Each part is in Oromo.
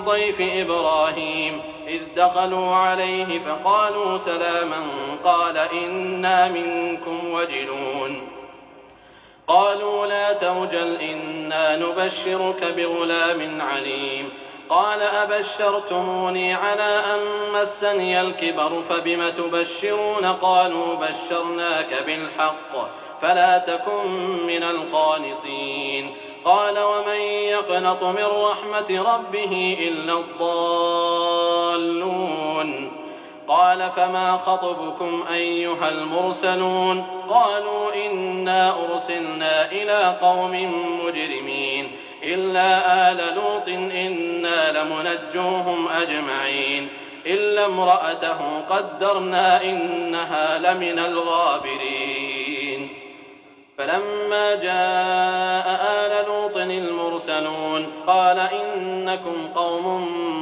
ضيف إبراهيم إذ دخلوا عليه فقالوا سلاما قال إنا منكم وجلون قالوا لا توجل إنا نبشرك بغلام عليم قال أبشرتموني على أن مسني الكبر فبم تبشرون قالوا بشرناك بالحق فلا تكن من القانطين قال ومن يقنط من رحمة ربه إلا الضالون قال فما خطبكم أيها المرسلون قالوا إنا أرسلنا إلى قوم مجرمين إلا آل لوط إنا لمنجوهم أجمعين إلا امرأته قدرنا إنها لمن الغابرين فلما جاء آل لوط المرسلون قال إنكم قوم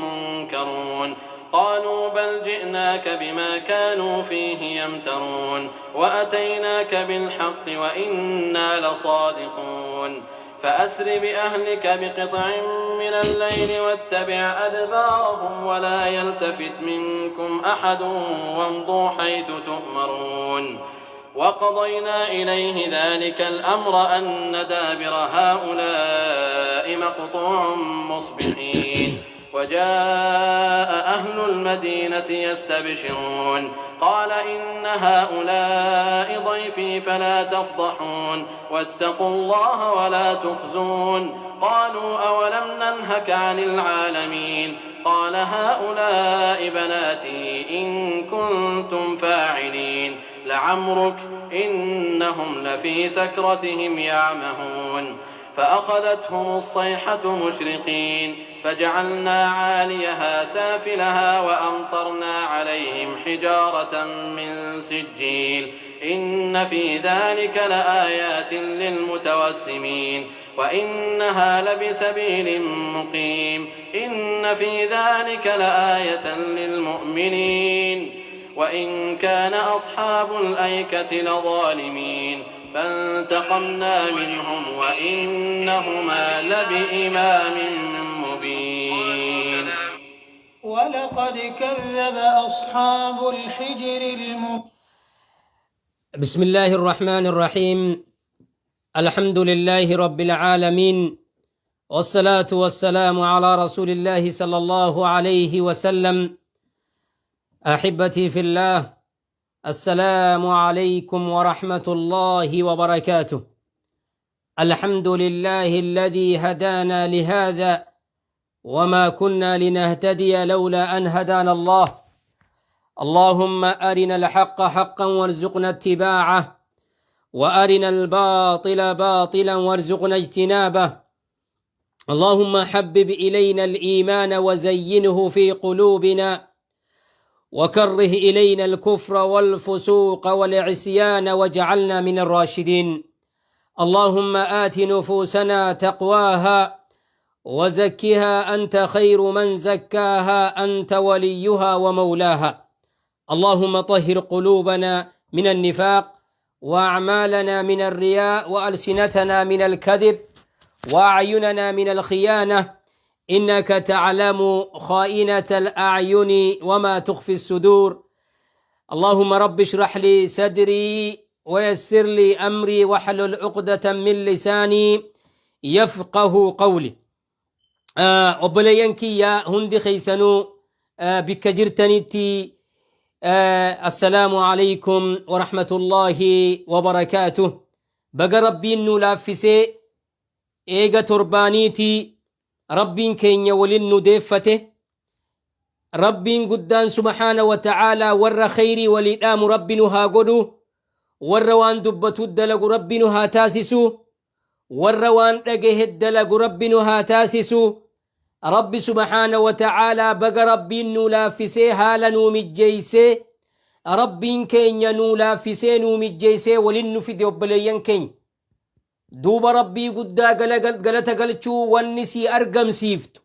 منكرون قالوا بل جئناك بما كانوا فيه يمترون وأتيناك بالحق وإنا لصادقون فأسر بأهلك بقطع من الليل واتبع أدبارهم ولا يلتفت منكم أحد وامضوا حيث تؤمرون وقضينا إليه ذلك الأمر أن دابر هؤلاء مقطوع مصبحين وجاء أهل المدينة يستبشرون قال إن هؤلاء ضيفي فلا تفضحون واتقوا الله ولا تخزون قالوا أولم ننهك عن العالمين قال هؤلاء بناتي إن كنتم فاعلين لعمرك إنهم لفي سكرتهم يعمهون فأخذتهم الصيحة مشرقين فجعلنا عاليها سافلها وأمطرنا عليهم حجارة من سجيل إن في ذلك لآيات للمتوسمين وإنها لبسبيل مقيم إن في ذلك لآية للمؤمنين وإن كان أصحاب الأيكة لظالمين فانتقمنا منهم وإنهما لبإمام مبين. ولقد كذب أصحاب الحجر المرسلين. بسم الله الرحمن الرحيم. الحمد لله رب العالمين، والصلاة والسلام على رسول الله صلى الله عليه وسلم. أحبتي في الله، السلام عليكم ورحمة الله وبركاته. الحمد لله الذي هدانا لهذا وما كنا لنهتدي لولا أن هدانا الله. اللهم أرنا الحق حقا وارزقنا اتباعه، وأرنا الباطل باطلا وارزقنا اجتنابه. اللهم حبب إلينا الإيمان وزينه في قلوبنا، وكره إلينا الكفر والفسوق والعصيان واجعلنا من الراشدين. اللهم آت نفوسنا تقواها وزكها أنت خير من زكاها، أنت وليها ومولاها. اللهم طهر قلوبنا من النفاق، وأعمالنا من الرياء، وألسنتنا من الكذب، وأعيننا من الخيانة، إنك تعلم خائنة الأعين وما تخفي الصدور. اللهم رب اشرح لي صدري ويسر لي أمري واحلل عقدة من لساني يفقه قولي. Obboleeyyan kiyya hundi keessanuu bikka jirtanitti, assalaamu alaykum warahmatullaahi wabarakaatuh. Baga Rabbiin nu laaffisee, eega torbaaniitii Rabbiin keenya walin nu deeffate. Rabbiin guddaan subhaana wa ta'aalaa warra khayrii walii dhaamu Rabbi nu haa godhu, warra waan dubbatu dalagu Rabbi nu haa taasisu, warra waan dhagahe dalagu Rabbi nu haa taasisu. Rabbi subhaana wa ta'aalaa baga Rabbiin nu laaffisee, haala nuu mijjeeysee, Rabbiin keenya nuu laaffisee, nuu mijjeeysee walin nu fide. Obboleeyyan keenya, duuba Rabbii guddaa galata galchuu wanni sii argamsiiftu,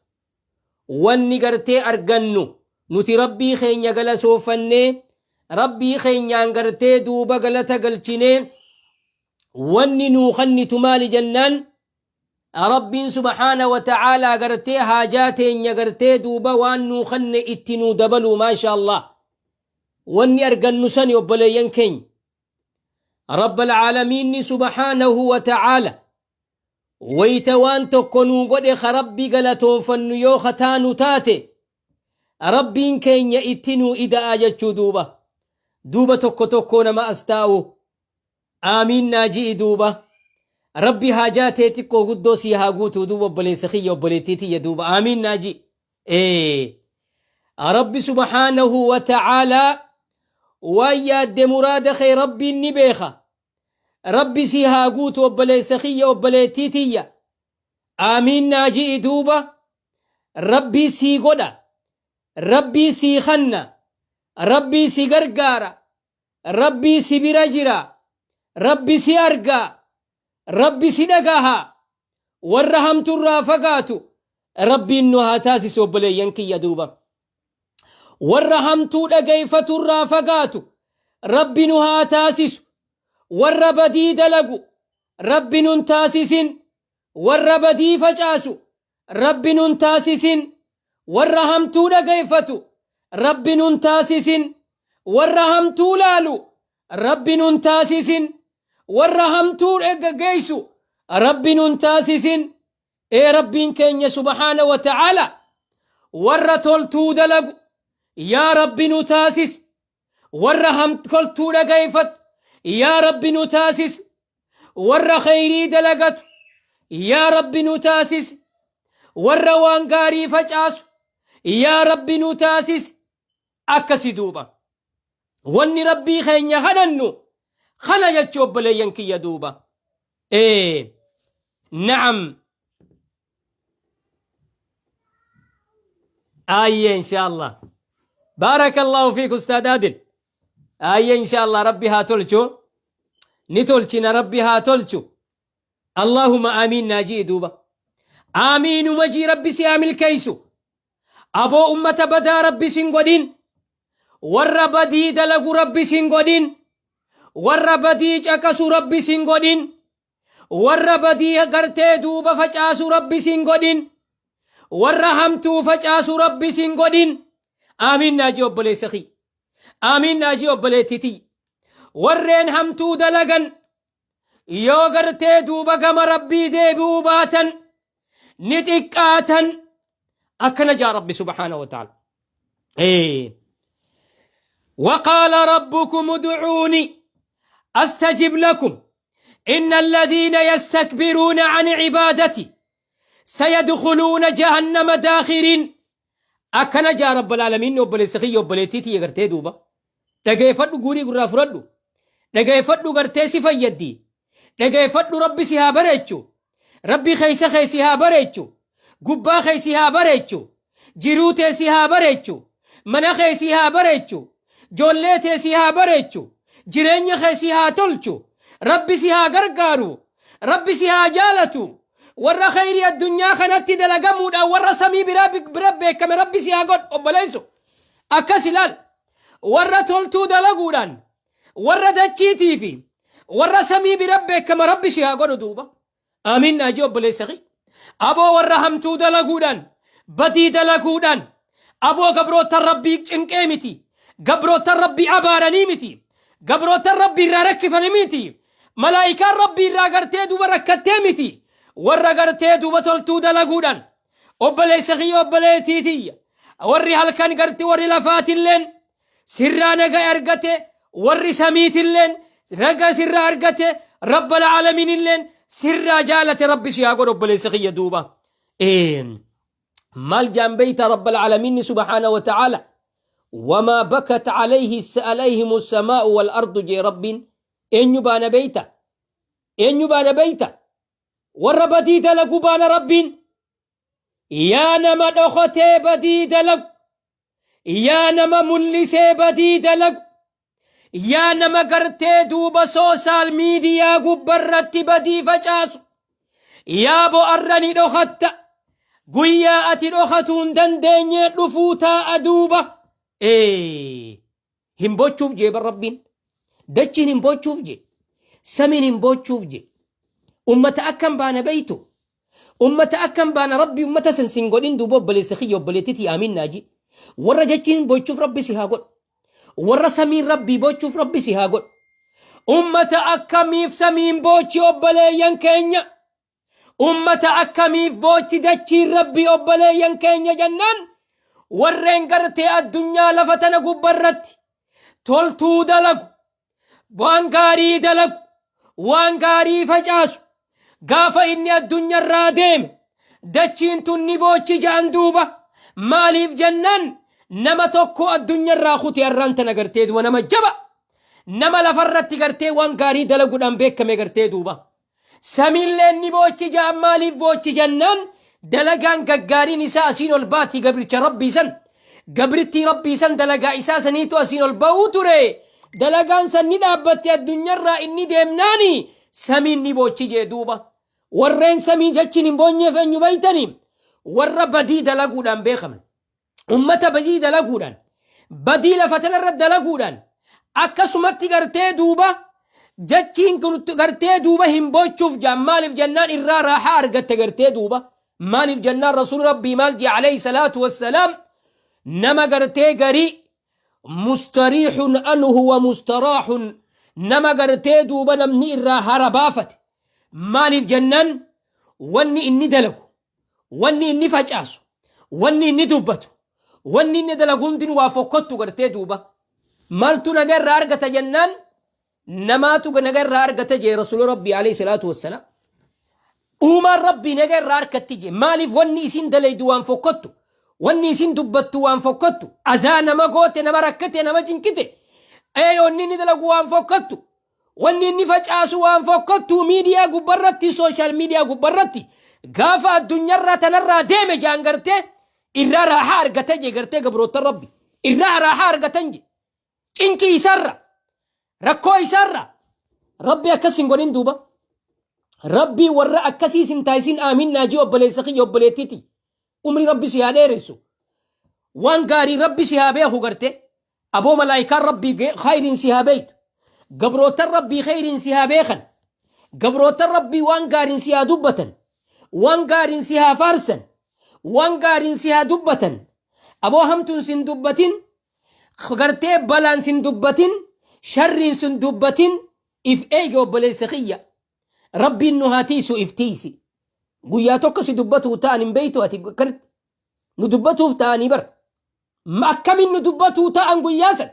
wanni gartee argannu nuti Rabbii keenya galasoofannee, Rabbii keenyaan gartee duuba galata galchinee, wanni nuu kannitu maali jennaan, Rabbiin subhaana wa ta'aalaa gartee haajaa teenya gartee duuba waan nuu kanne itti nuu dabaluu. Maasha Allah, wanni argannu sani, obboleeyyan keenya. Rabbal caalamiinni subhaanahu wa ta'aala wayta waan tokko nuu godhe ka Rabbi galatoonfannu yoo kataanu taate, Rabbiin keenya itti nuu ida'a jechuu duuba. Duuba tokko tokko nama as taa'u aamiin naa ji'i duuba. Rabbi haajaa tee xiqqoo guddoo sii haa guutuu duuba, obboleessa kiyya, obboleettii tiyya, duuba aamiin naa ji'i. Ee, Rabbi subhaanahu wa ta'aalaa waan yaadde, muraada kee Rabbiin ni beeka. Rabbi sii haa guutu, obboleessa kiyya, obboleettii tiyya, aamiin naa ji'i duuba. Rabbii sii godha, Rabbii sii kanna, Rabbii si gargaara, Rabbii si bira jira, Rabbi si argaa, Rabbi si dhagaha. Warra hamturraa fagaatu Rabbiin nu haa taasisu, obboleeyyan kiyya. Duuba warra hamtuu dhageeyfaturraa fagaatu Rabbi nu haa taasisu. Warra badii dalagu Rabbi nun taasisin. Warra badii facaasu Rabbi nun taasisin. Warra hamtuu dhageeffatu Rabbi nun taasisin. Warra hamtuu laalu Rabbi nun taasisin. Warra hamtuu geessu Rabbi nun taasisin. Ee, Rabbiin keenya subhaana wa ta'aala warra toltuu dalagu yaa Rabbi nu taasis. Warra toltuu dhageeffatu yaa Rabbi nu taasis. Warra khayrii dalagatu yaa Rabbi nu taasis. Warra waan gaarii facaasu yaa Rabbi nu taasis. Akkasi duuba, wanni Rabbii keenya kadhannu kana jechuu, obboleeyyan kiyya, duuba. Ee, na'am, ayye, insha Allah. Baarakallahu fiik, ustaad Adil. Ayye, insha Allah, Rabbi haa tolchu, ni tolchina, Rabbi haa tolchu. Allahumma amiin naa ji'i duuba. Aamiinuma jii. Rabbi si haa milkeeysu. Aboo, ummata badaa Rabbi sin godhin. Warra badii dalagu Rabbi sin godhin. Warra badii caqasu Rabbi sin godhin. Warra badii gartee duuba facaasu Rabbi sin godhin. Warra hamtuu facaasu Rabbi sin godhin. Aamiin naa jii, obboleessa kiyya. Aamiin naa jii, obboleettitii. Warreen hamtuu dalagan yoo gartee duuba gama Rabbii deebi'uu baatan ni xiqqaatan. Akkana jaa Rabbi subhaanahu wa ta'ala. وقال ربكم ادعوني استجب لكم ان الذين يستكبرون عن عبادتي سيدخلون جهنم داخرين. Akkana jaa Rabbal Aalamiin. Obboleessa kiyya, obboleettii tiyya, gartee duuba dhageeffadhu, guurii gurraa fudhadhu, dhageeffadhu, gartee si fayyaddi, dhageeffadhu. Rabbi si haa bareechu, Rabbi keessa kee si haa bareechu, gubbaa kee si haa bareechu, jiruu tee si haa bareechu, mana kee si haa bareechu, joollee tee si haa bareechu, jireenya kee si haa tolchu, Rabbi si haa gargaaru, Rabbi si haa jaalatu. Warra khayrii addunyaa kanatti dalagamuudhaan warra samii biraa bira beekame Rabbi si haa godhu, obboleessu. Akkas ilaal, warra toltuu dalaguudhaan warra dachiitii fi warra samii bira beekama Rabbi si haa godhu duuba. Amiin naajii, obboleessa kiyya. Aboo, warra hamtuu dalaguudhaan, badii dalaguudhaan, aboo, gabroottan Rabbii cinqee miti, gabroottan Rabbii abaaranii miti, gabroottan Rabbii irraa rakkifame miti, malaayikaan Rabbii irraa gartee duuba rakkattee miti. Warra gartee duuba toltuu dalaguudhaan, obboleessa kiyya, obboleettii tiyya, warri halkan gartee warri lafaatilleen sirraa naga argate, warri samiitilleen raga sirraa argate, Rabbal Aalamiinilleen sirraa jaalate Rabbi si haa godhu, obboleessa kiyya, duuba. Maal jaan beeyta? Rabbal Aalamiinni subhaana wa ta'aala وما بكت عليه عليهم السماء والأرض jee Rabbiin. Eenyu baana beeyta? Eenyu baana beeyta? Warra badii dalagu baana Rabbiin. Yaa nama dhokotee badii dalagu, yaa nama mul'isee badii dalagu, yaa nama gartee duuba social media gubbarratti badii facaasu, yaa bo'arra ni dhokatta, guyyaa ati dhokatuu hin dandeenye dhufuu taa'a duuba. Hin bochuuf jee bar Rabbiin. Dachiin hin bochuuf jee, samiin hin bochuuf jee. Ummata akkam baana beeytu? Ummata akkam baana Rabbi ummata san sin godhin duuba obboleessa kiyya obboleettitii aamiin naaji. Warra jechiin bochuuf Rabbi si haa godhu. Warra samiin Rabbii bochuuf Rabbi si haa godhu. Ummata akkamiif samiin boochi obboleeyyan keenya? Ummata akkamiif boochi dachiin Rabbii obboleeyyan keenya jennaan warreen gartee addunyaa lafa tana gubbarratti toltuu dalagu, waan gaarii dalagu, waan gaarii facaasu, gaafa inni addunyaarraa deeme dachiin tun ni boochi ja'an duuba. Maaliif jennaan nama tokko addunyaarraa kute arraan tana gartee duuba nama jaba, nama lafarratti gartee waan gaarii dalaguudhaan beekame gartee duuba. Samiilleen ni boochi ja'an. Maaliif boochi jennaan dalagaan gaggaariin isaa asiin ol baati gabricha Rabbii san, gabrittii Rabbii san, dalagaa isaa saniitu asiin ol ba'uu ture. Dalagaan san ni dhaabbatte addunyaarraa inni deemnaani samiin ni boochi jee duuba. Warreen samii jechiin hin boonyeef eenyu beeytanii? Warra badii dalaguudhaan beekaman, ummata badii dalaguudhaan, badii lafa tanarra dalaguudhaan akkasumatti gartee duuba jechiin gartee duuba hin bochuuf jaan. Maaliif jennaan irraa raaxaa argatte gartee duuba. Maaliif jennaan Rasuul Rabbii maal jee alayhi salaatu wassalaam? Nama gartee garii mustariixun anhu wa mustaraaxun, nama gartee duuba namni irraa hara baafate. Maaliif jennaan wanni inni dalagu, wanni inni facaasu, wanni inni dubbatu, wanni inni dalagu hundin waa fokkottu gartee duuba. Maaltu naga irraa argata jennaan namaatu naga irraa argata jee Rasuula Rabbii alayhi salaatu wassalaam. Uumaan Rabbii naga irraa argatti jee. Maaliif? Wanni isin dalaydu waan fokkottu, wanni isin dubbattu waan fokkottu, azaa nama goote, nama rakkate, nama cinqite. Ee, wanni inni dalagu waan fokkottu, wanni inni facaasu waan fokkottu miidiyaa gubbarratti, social media gubbarratti gaafa addunyaarraa tanarraa deeme jaan gartee irraa raaxaa argata jee gartee gabroottan Rabbi irraa raaxaa argatan je cinqii isaarra, rakkoo isaarra. Rabbi akkas hin godhin duuba. Rabbii warra akkasii sin taasisin aamiin naajii obboleessa kiyya obboleettiiti. Umri Rabbi si haa dheeressu, waan gaarii Rabbi si haa beeku garte aboo malaayikaan Rabbii khayriin si haa beeytu, gabrootan Rabbii khayriin si haa beekan, gabrootan Rabbii waan gaariin si haa dubbatan, waan gaariin si haa faarsan, waan gaariin si haa dubbatan. Aboo hamtuun sin dubbatin gartee, balaan sin dubbatin, sharriin sin dubbatin. If eegi obboleessa kiyya. Rabbiin nu haa tiisu. If tiisi. Guyyaa tokko si dubbatuu ta'an hin beeytu ati. Akkanatti nu dubbatuuf ta'anii bar akkamin nu dubbatuu ta'an guyyaa san,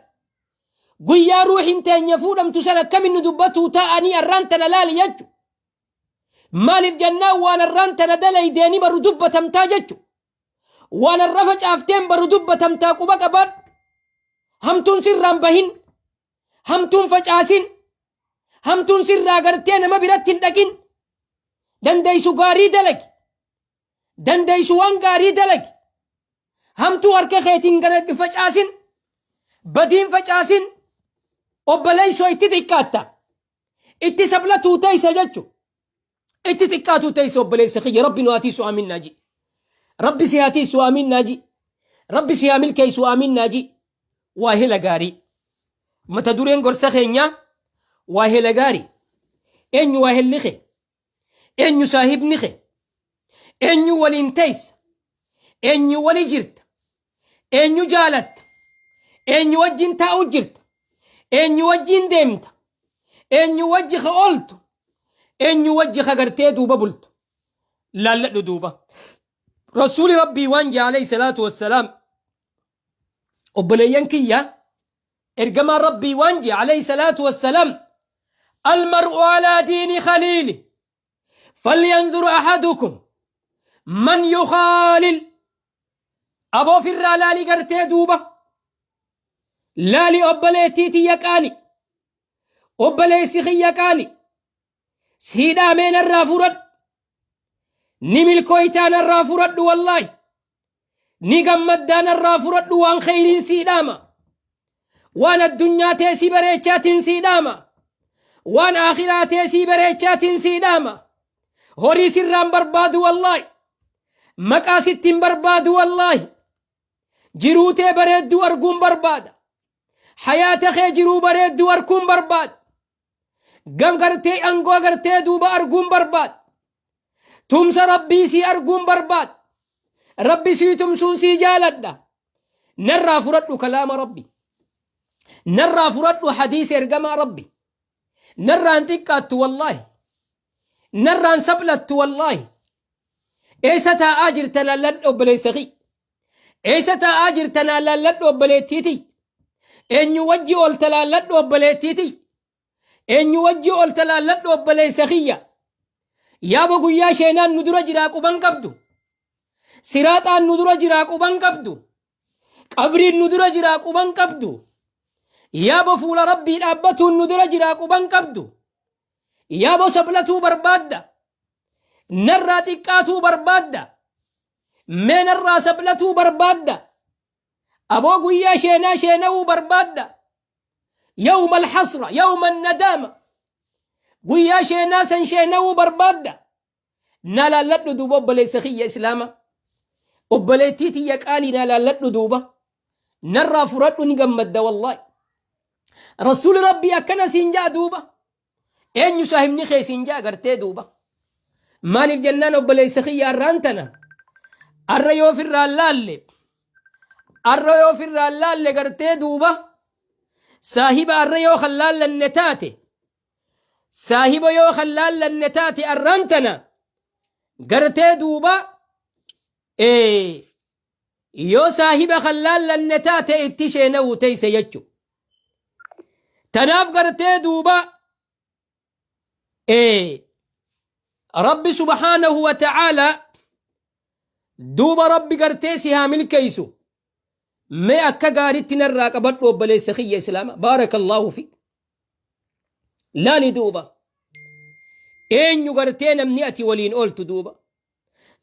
guyyaa ruuhin teenya fuudhamtu san akkamin nu dubbatuu ta'anii arraan tana laali jechu. Maaliif jennaan waan arraan tana dalaydeeni baru dubbatamtaa jechu, waan arra facaafteen baru dubbatamtaa. Quba qabaadhu, hamtuun sirraan bahin, hamtuun facaasin, hamtuun sirraa gartee nama biratti hin dhaqin. Dandeessu gaarii dalagi, dandeessu waan gaarii dalagi. Hamtuu harka keetiin gara facaasin, badiin facaasin obboleessoo. Itti xiqqaatta, itti sablatuu teessa jechu, itti xiqqaatuu teessa obboleessa kiyya. Rabbi nu haa tiisu amiin naaji. Rabbi si haa tiisu amiin naaji. Rabbi si haa milkeessu amiin naaji. Waa hela gaarii mata dureen gorsa keenyaa waa hela gaarii. Eenyu waa helli kee? Eenyu saahibni kee? Eenyu waliin teessa? Eenyu wali jirta? Eenyu jaalatta? Eenyu wajjin taa'u jirta? Eenyu wajjin deemta? Eenyu wajji ka ooltu? Eenyu wajji ka gartee duuba bultu? Laalladhu duuba. Rasuuli Rabbii waan jee alayhi salaatu wassalaam obboleeyyan kiyya, ergamaan Rabbii waan jee alayhi salaatu wassalaam: المرء على دين خليله فلينظر أحدكم من يخالل. Aboo firraa laali gartee duuba, laali obboleettii tiyya qaali, obboleessi kiyya qaali, sii dhaamee narraa furadhu, ni milkooytaa narraa furadhu, wallaahi ni gammaddaa narraa furadhu. Waan kheyriin sii dhaama, waan addunyaa teessii bareechaatiin sii dhaama, waan akhiraa teessii bareechaatiin sii dhaama. Horii sirraan barbaadu wallaahi, maqaa sittiin barbaadu wallaahi, jiruu tee bareedduu arguun barbaada, hayaata kee jiruu bareedduu arguun barbaada, gam gartee angoo gartee duuba arguun barbaada. Tumsa Rabbii sii arguun barbaada. Rabbi sii tumsuun sii jaaladha. Narraa fudhadhu kalaama Rabbi. Narraa fudhadhu hadiisa ergamaa Rabbi. Narraan xiqqaattu wallaahi. Narraan saplattu wallaahi. Eessa taa'aa jirta laalladhu obboleessa kiyya. Eessa taa'aa jirta naa laalladhu obboleettiitii. Eenyu wajji oolta laalladhu obboleettiitii. Eenyu wajji oolta laalladhu obboleessa kiyya. Yaaba guyyaa sheenaan nu dura jiraa quban qabdu. Siraaxaan nu dura jiraa quban qabdu. Qabriin nu dura jiraa quban qabdu. Yaaba fuula Rabbii dhaabbatuun nu dura jiraa quban qabdu. Yaaba sablatuu barbaadda. Narraa xiqqaatuu barbaadda. Mee narraa sablatuu barbaadda. Aboo guyyaa sheenaa sheenawuu barbaadda. Yawma alhasra, yawma annadaama. Guyyaa sheenaa san sheenawuu barbaadda. Na laalladhu duuba obboleessa kiyya islaama. Obboleettii tiyya qaalii na laalladhu duuba. Narraa furadhu ni gammadda wallaahi. Rasuuli Rabbii akkana siin ja'a duuba. Eenyu saahibni kee siin ja'a gartee duuba. Maaliif jennaan obboleessa kiyya arraan tana. Arra yoo firraan laalle. Arra yoo firraan laalle gartee duuba. Saahiba arra yoo kan laallanne taate. Saahiba yoo kan laallanne taate arraan tana. Gartee duuba. Yoo saahiba kan laallanne taate itti sheena'uu teeyse jechu. Tanaaf gartee duuba Rabbi subhaanahu wa ta'aala duuba Rabbi gartee si haa milkeeysu. Mee akka gaaritti narraa qabadhu obboleessa kiyya islaama. Baarakallaahu fi. Laali duuba. Eenyu gartee namni ati waliin ooltu duuba.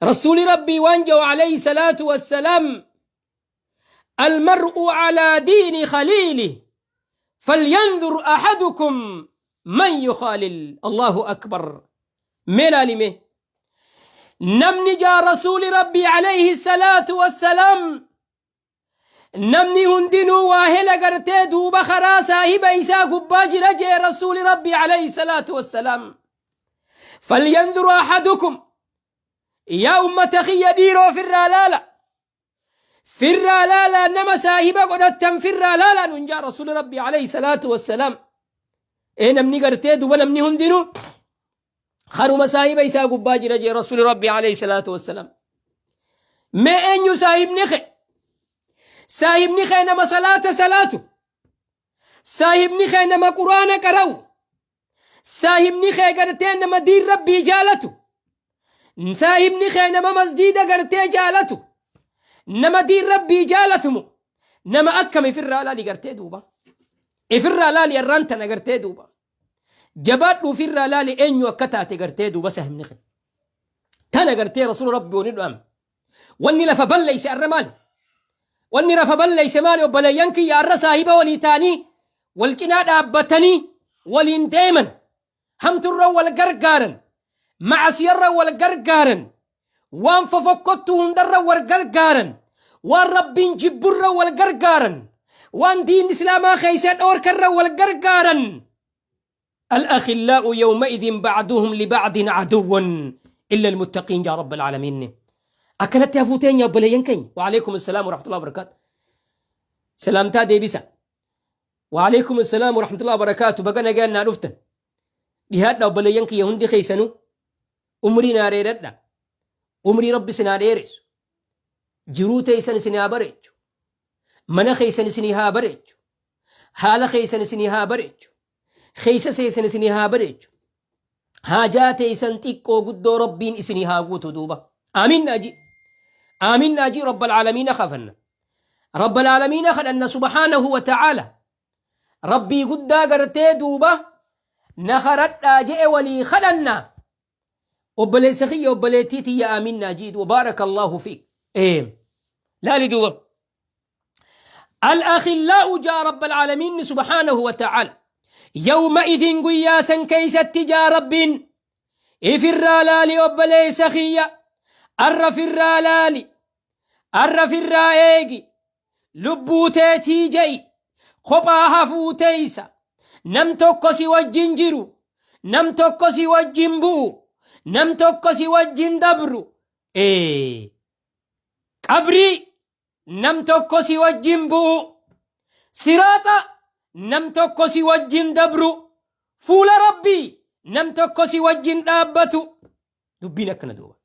Rasuuli Rabbii waan jedhu alayhi salaatu wassalaam المرء على دين خليله فلينظر أحدكم من يخالل. الله أكبر. ملالمه نمني جاء رسول ربي عليه الصلاة والسلام namni hundinuu waa hela gartee duuba karaa saahiba isaa gubbaa jira jee rasuuli rabbi alayhi salaatu wassalaam. Falyanzuru ahadukum, yaa ummata kiyya dhiiroo, firraa laala, firraa laala, nama saahiba godhattan firraa laala nun jaa rasuuli rabbi alayhi salaatu wassalaam. Ee namni gartee duuba namni hundinuu karuma saahiba isaa gubbaa jira jee rasuuli rabbi alayhi salaatu wassalaam. Mee eenyu saahibni kee? Saahibni kee nama salaata salaatu, saahibni kee nama quraana qara'u, saahibni kee gartee nama diin rabbii jaalatu, saahibni kee nama masjiida gartee jaalatu, nama diin rabbii jaalatumu nama akkam? Ifirraa laali gartee duuba, ifirraa laali. Arraan tana gartee duuba jabaadhu, ifirraa laali eenyu akka taate gartee duuba saahibni kee. Tana gartee rasuula rabbii wani dhu'ame. Wanni lafa balleeyse arra maali? Wanni lafa balleeyse maali obboleeyyan kiyya? Arra saahiba walii ta'anii wal cinaa dhaabbatanii waliin deeman, hamturra wal gargaaran, macasiyarra wal gargaaran, waan fofokkottu hundarra wal gargaaran, waan rabbiin jibburra wal gargaaran, waan diin islaamaa keeysa dhoorkarra wal gargaaran. الأخلاء يومئذ بعضهم لبعض عدو إلا المتقين يا رب العالمين. أكلت هفوتين يا بليين كين. وعليكم السلام ورحمة الله وبركاته. سلامتا ديبسا. وعليكم السلام ورحمة الله وبركاته. بقى نجانا رفتن dhihaadha obboleeyyan kiyya hundi keeysanuu. Umrii naa dheeradha, umrii rabbi isin haa dheeressu, jiruu teeysan isin haa bareechu, mana keeysan isinii haa bareechu, haala keeysan isinii haa bareechu, keeysa seeysan isinii haa bareechu, haajaa teeysan xiqqoo guddoo rabbiin isinii haa guutu duuba. Amiin naaji, amiin naaji. Rabbal aalamiina kafanna, rabbal aalamiina kadhanna subhaanahu wa ta'aala. Rabbii guddaa gartee duuba na kadhadhaa je'e walii kadhanna. Obboleessa kiyya, obboleettii tiyya, amiin naa jiitu. Baaraka Allahu fiik. Laali duuba, الأخلاء جاء رب العالمين سبحانه وتعالى يومئذ قياسا كيست جاء رب إفر لالي أبليس خيا أر في لالي أر في الرأيجي لبوتيتي جاي kophaa hafuu teeysa. Nam tokko si wajjin jiru, nam tokko si wajjin bu'u. Nam tokko si wajjin dabru. Ee. Qabrii nam tokko si wajjin bu'u. Siraaxa nam tokko si wajjin dabru. Fuula Rabbii nam tokko si wajjin dhaabbatu. Dubbiin akkana duuba.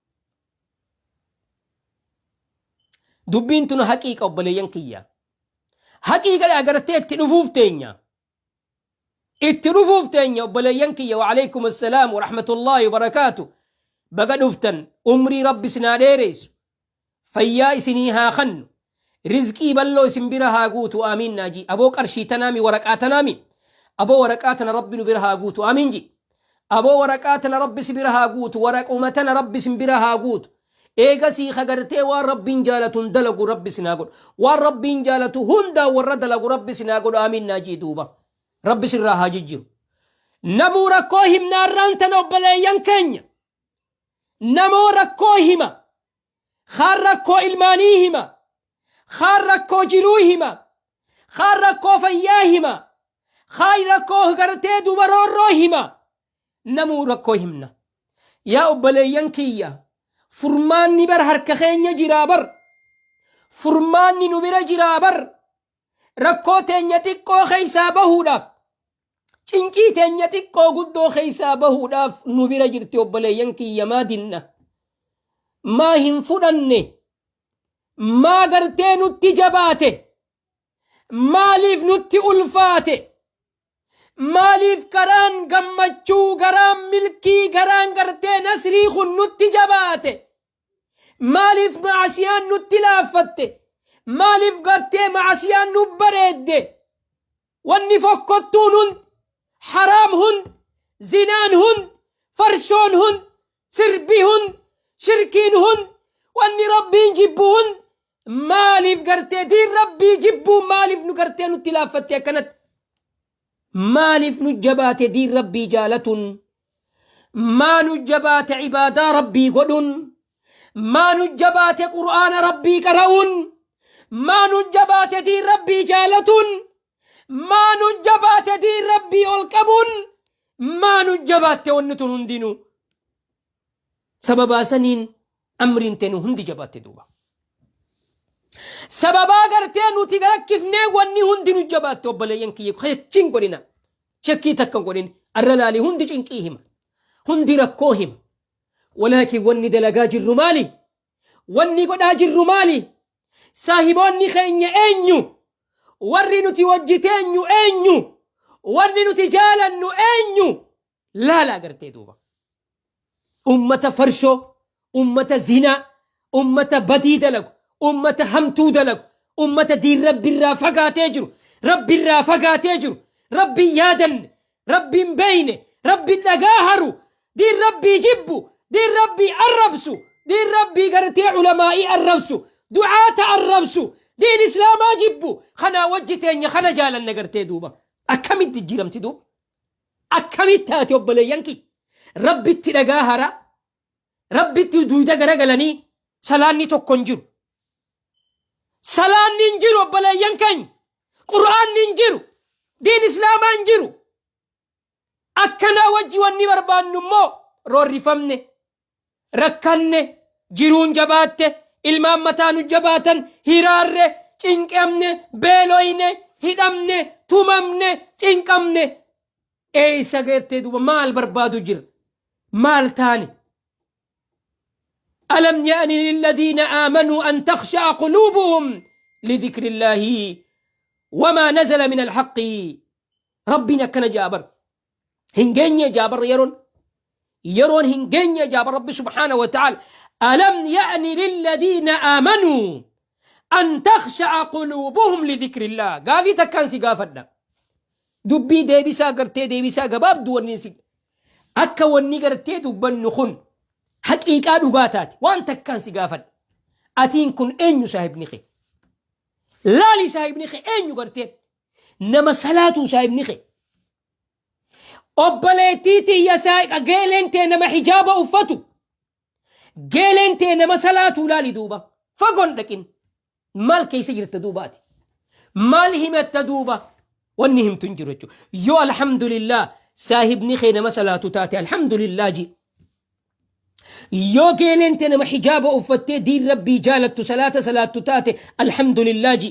Dubbiin tun haqiiqa obboleeyyan kiyya. Haqiiqa agartee itti dhufuuf teenya. Itti dhufuuf teenya obboleeyyan kiyya. Wa alaikum assalaam wa rahmatullahi wa barakaatu. Baga dhuftan. Umrii Rabbi isin haa dheereysu. Fayyaa isinii haa kannu. Rizqii balloo isin bira haa guutu, aamiin naa ji. Aboo qarshii tanaami, waraqaa tanaami. Aboo waraqaa tana Rabbi nu bira haa guutu, aamiin ji. Aboo waraqaa tana Rabbi si bira haa guutu, waraquma tana Rabbi isin bira haa guutu. Eegasii ka gartee waan Rabbiin jaalatuun dalagu Rabbi isin haa godhu. Waan Rabbiin jaalatu hundaan warra dalagu Rabbi isin haa godhu, aamiin naa ji duuba. Rabbi sirraa haa jijjiru. Namuu rakkoo himnaarraan tana obboleeyyan keenya. Namoo rakkoo hima. Kaan rakkoo ilmaanii hima. Kaan rakkoo jiruu hima. Kaan rakkoo fayyaa hima. Kaan rakkoo gartee dubaroorroo hima. Namuu rakkoo himna. Yaa obboleeyyan kiyya, furmaanni bar harka keenya jiraa bar. Furmaanni nu bira jiraa bar. Rakkoo teenya xiqqoo keessaa bahuudhaaf, cinqii teenya xiqqoo guddoo keessaa bahuudhaaf nu bira jirti obboleeyyan kiyya. Maa dinna? Maa hin fudhanne? Maa gartee nutti jabaate? Maaliif nutti ulfaate? Maaliif karaan gammachuu, garaan milkii, garaan gartee nasrii kun nutti jabaate? Maaliif ma'asiyaan nutti laaffatte? Maaliif gartee ma'asiyaan nu bareedde? Wanni fokkottuun hund, haraam hund, zinaan hund, farshoon hund, sirbi hund, shirkiin hund, wanni Rabbiin jibbu hund maaliif gartee diin Rabbii jibbuun maaliif nu gartee nutti laaffatte akkanatti? Maaliif nu jabaate diin Rabbii jaalatuun? Maa nu jabaate ibaadaa Rabbii godhuun? Maa nu jabaate Qur'aana Rabbii qara'uun? Maa nu jabaate diin Rabbii jaalatuun? Maa nu jabaate diin Rabbii ol qabuun? Maa nu jabaatte wanni tun hundinuu? Sababaa saniin amriin tenu hundi jabaatte duuba. Sababaa gartee nuti rakkifnee wanni hundi nu jabaatte obboleeyyan kiyya shakkii godhina. Shakkii takka hin godhin. Arra laali, hundi cinqii hima. Hundi rakkoo hima. Walaakin wanni dalagaa jirru maali? Wanni godhaa jirru maali? Saahiboonni keenya eenyu? Warri nuti wajji teenyu eenyu? Warri nuti jaalannu eenyu? Laala agartee duuba. Ummata farshoo, ummata zinaa, ummata badii dalagu, ummata hamtuu dalagu, ummata diin Rabbirraa fagaatee jiru, Rabbirraa fagaatee jiru, Rabbi yaadanne, Rabbiin beeyne, Rabbi dhagaa haru, diin Rabbii jibbu, diin Rabbii arrabsu, diin Rabbii gartee ulamaa'ii arrabsu, du'aata arrabsu, diin Islaamaa jibbu, kanaa wajji teenya kana jaalanna gartee duuba. Akkamitti jijjiiramti duuba? Akkamitti taate obboleeyyan kiyya? Rabbitti dhagaa hara, Rabbitti duuda garagalanii salaanni tokko hin jiru. Salaanni hin jiru obboleeyyan keenya. Qur'aanni hin jiru. Diin Islaamaa hin jiru. Akkanaa wajji wanni barbaannu immoo roorrifamne, rakkanne, jiruun jabaatte, ilmaan mataa nu jabaatan, hiraarre, cinqamne, beeloyne, hidhamne, tumamne, cinqamne. Eessa geertee duuba maal barbaadu jira? Maal taane? ألم يأن للذين آمنوا أن تخشع قلوبهم لذكر الله وما نزل من الحق؟ ربنا كان جابر هنجيني جابر يرون يرون هنجيني جابر رب سبحانه وتعالى. ألم يأن للذين آمنوا أن تخشع قلوبهم لذكر الله؟ قافي تكان سيقافنا dubbii deebisaa gartee deebisaa gabaabduu wanni si akka wanni gartee dubbannu kun haqiiqaa dhugaa taate waan takkaan si gaafadha. Atiin kun eenyu saahibni kee? Laali, saahibni kee eenyu gartee? Nama salaatuu saahibni kee? Obboleettii tiyya, geeleen tee nama hijaaba uffatu? Geeleen tee nama salaatuu? Laali duuba, fagoon dhaqin. Maal keessa jirta duuba ati? Maal himatta duuba? Wanni himtu hin jiru jechuudha. Yoo alhamdulillah saahibni kee nama salaatu taate, alhamdulillah ji. Yoo geeleen tee nama hijaaba uffattee diin Rabbii jaalattu, salaata salaattu taate, alhamdulillah ji.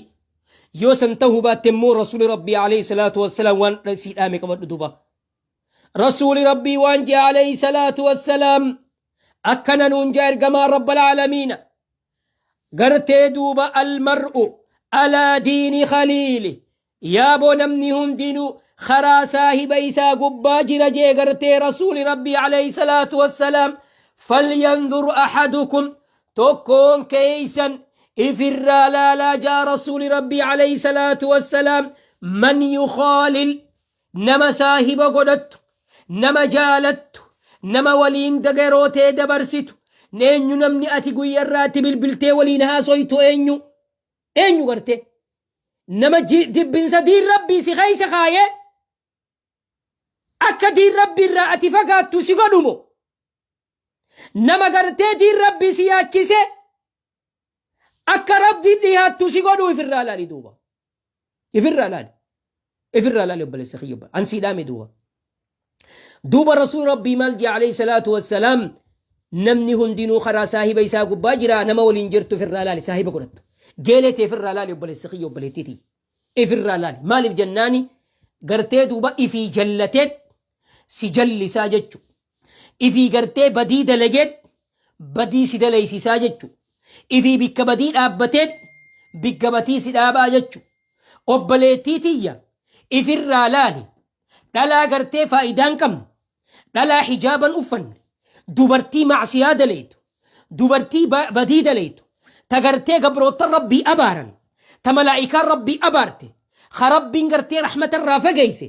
Yoo san tahuu baatte immoo Rasuuli Rabbii alayhi salaatu wassalaam waan sii dhaame qabadhu duba. Rasuuli Rabbii waan jee alayhi salaatu wassalaam, akkana nuun jaa ergamaa Rabbal aalamiina. Gartee duuba almar'u alaa diini khaliili, yaaboo namni hundinuu karaa saahiba isaa gubbaa jira jee gartee Rasuuli Rabbii alayhi salaatu wassalaam. Falyanzur ahadukum, tokkoon keeysan ifirraa laalaa jaa Rasuuli Rabbii alayhi salaatu wassalaam, man yukhaalil, nama saahiba godhattu, nama jaalattu, nama waliin yeroo tee dabarsitu eenyu? Namni ati guyyarraatti bilbiltee waliin haasoytu eenyu? Eenyu gartee nama jibbinsa diin Rabbii si keeysa kaayee akka diin Rabbii irraa ati fagaattu si godhumo, nama gartee diin Rabbii si yaachise akka Rabbii dhiyaattu si godhu? Ifirraa laali duuba, ifirraa laali, ifirraa laali, obboleessa kiyya, an sii dhaame duuba. Duuba Rasuul Rabbii maal jee alayhi salaatu wassalaam? Namni hundinuu karaa saahiba isaa gubbaa jira. Nama waliin jirtu ifirraa laali, saahiba godhattu, geelee tee ifirraa laali, obboleessa kiyya, obboleettii ifirraa laali. Maaliif jennaani, gartee duuba ifii jallateet si jallisaa jechu, ifii gartee badii dalageet badii si dalaysisaa jechu, ifii bikka badii dhaabbateet bikka badii si dhaabaa jechu. Obboleettii tiyya, ifirraa laali. Dhalaa gartee faayidaan qabne, dhalaa hijaaban uffanne, dubartii macsiyaa dalaytu, dubartii badii dalaytu, ta gartee gabroottan Rabbii abaaran, ta malaa'ikaan Rabbii abaarte, ka Rabbiin gartee rahmatarraa fageeyse,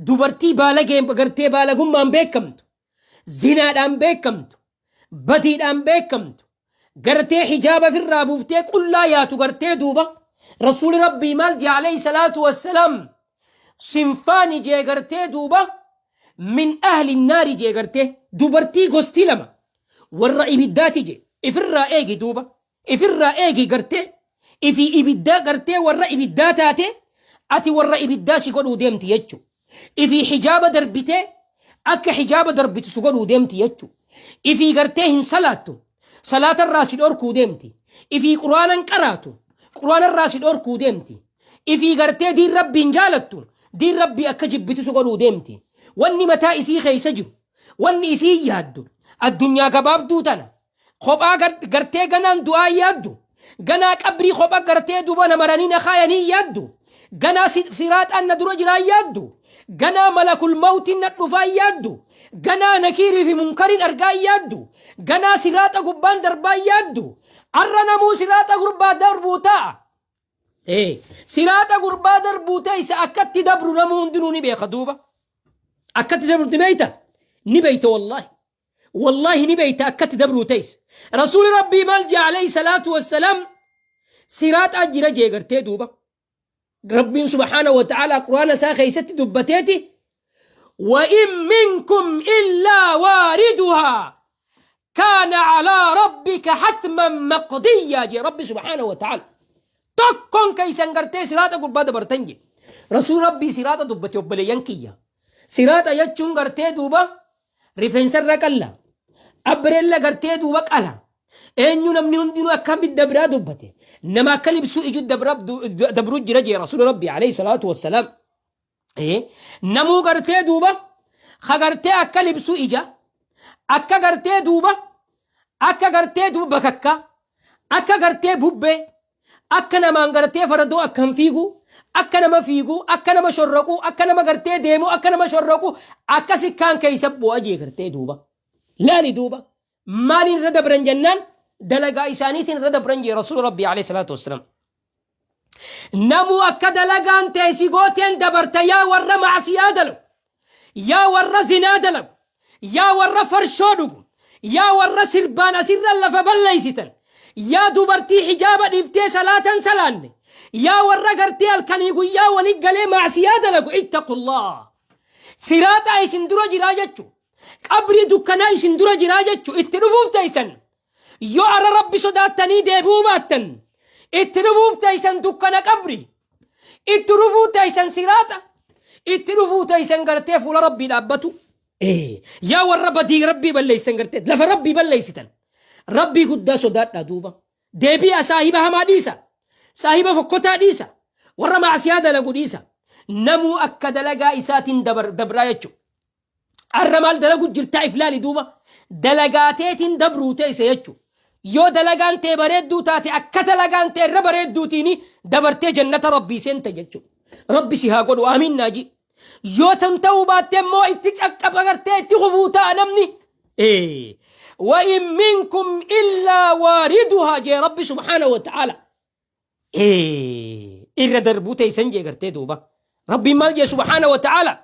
dubartii baalageen gartee baalagummaan beekamtu, zinaadhaan beekamtu, badiidhaan beekamtu, gartee hijaaba firraa buuftee qullaa yaatu. Gartee duuba Rasuuli Rabbii maal jee alayhi salaatu wassalaam? Sinfaani jee gartee duuba min ahli naari jee. Gartee dubartii gosti lama warra ibiddaati jee. Ifirraa eegi duuba, ifirraa eegi. Gartee ifii ibiddaa, gartee warra ibiddaa taate, ati warra ibiddaa si godhuu deemti jechu. Ifii hijaaba darbitee akka hijaaba darbitu si godhuu deemti jechu. Ifii gartee hin salaattu, salaatarraa si dhorkuu deemti. Ifii Quraanan qaraatu, Quraanarraa si dhorkuu deemti. Ifii gartee diin Rabbiin jaalattu, diin Rabbii akka jibbitu si godhuu deemti. Wanni mataa isii keessa jiru, wanni isii yaaddu addunyaa gabaabduu tana kophaa. Gartee ganaan du'aa yaaddu, ganaa qabrii kopha gartee duba namaranii na kaayanii yaaddu, ganaa siraaxaan na dura jiraa yaaddu, ganaa malakul mawtiin na dhufaa yaaddu, ganaa nakiirii fi munkariin argaa yaaddu, ganaa siraaxa gubbaan darbaa yaaddu. Arra namuu siraaxa gurbaa darbuu ta'a. Siraaxa gurbaa darbuu ta'e akkatti dabru namuu hundinuu ni beeka duuba. Akkatti dabru ni beeyta, ni beeyta, wallaahi, wallahi ni beeyta akkatti dabruu ta'is. Rasuuli Rabbii maal jee alayhi salaatu wassalaam? Siraaxaa jira jee gartee duuba. Rabbiin subhaanahu wa ta'ala Quraana isaa keessatti dubbateeti, وإن منكم إلا واردها كان على ربك حتما مقضيا jee Rabbi subhaanahu wa ta'ala. Tokkoon keeysan gartee siraaxa gubbaa dabartan jee Rasuul Rabbii. Siraaxa dubbate, obboleeyyan kiyya. Siraaxa jechuun gartee duuba rifeensarra qalla, abreella gartee duuba qala. Eenyu namni hundinuu akka ibidda biraa dubbate, nama akka libsuu iju dabruu jira jee Rasuul Rabbii alayhi salaatu wassalaam. Namuu gartee duuba ka gartee akka libsuu ija, akka gartee duuba, akka gartee duuba bakakka, akka gartee bubbee, akka namaan gartee faradoo akkam fiigu, akka nama fiigu, akka nama shorraqu, akka nama gartee deemu, akka nama shorraqu, akka sikkaan keessa bu'a jee gartee duuba. Laali duuba, maaliin irra dabran jennaan, dalagaa isaaniitiin irra dabran jee Rasuula Rabbii alayhi salaatu wassalaam. Namuu akka dalagaan ta'e si gooteen dabarta. Yaa warra macsiyaa dalagu, yaa warra zinaa dalagu, yaa warra farshoo dhugu, yaa warra sirbaan asirra lafa balleeysitan, yaa dubartii hijaaba dhiiftee salaatan salaanne, yaa warra gartee halkanii guyyaa wali galee macsiyaa dalagu, ittaqullah. Siraaxaa isin dura jiraa jechu, qabrii dukkanaa isin dura jiraa jechu. Itti dhufuuf teeysan yoo arra Rabbi sodaattanii deebi'uu baattan, itti dhufuuf teeysan dukkana qabri, itti dhufuu teeysan siraaxa, itti dhufuu teeysan gartee fuula Rabbii dhaabbatu. Yaa warra badii Rabbii balleeysan gartee lafa Rabbii balleeysitan. Rabbii guddaa sodaadhaa duuba. Deebi'a saahiba hamaa dhiisa. Saahiba fokkotaa dhiisa. Warra maasiyaa dalagu dhiisa. Namuu akka dalagaa isaatiin dabraa jechuudha. Arra maal dalagu jirtaa if laali duuba. Dalagaa teetiin dabruu teesse jechuudha. Yoo dalagaan tee bareedduu taate akka dalagaan tee irra bareedduutiin dabartee jannata Rabbii seenta jechuudha. Rabbi si haa godhu aamiin naaji. Yoo tan ta'uu baatte immoo itti caccaba gartee itti kufuu ta'a namni. Wa in minkum illaa waariduhaa jee Rabbi subhaanahu wa ta'aala. Irra darbuu teessan jee gartee duuba. Rabbiin maal jee subhaanahu wa ta'aala.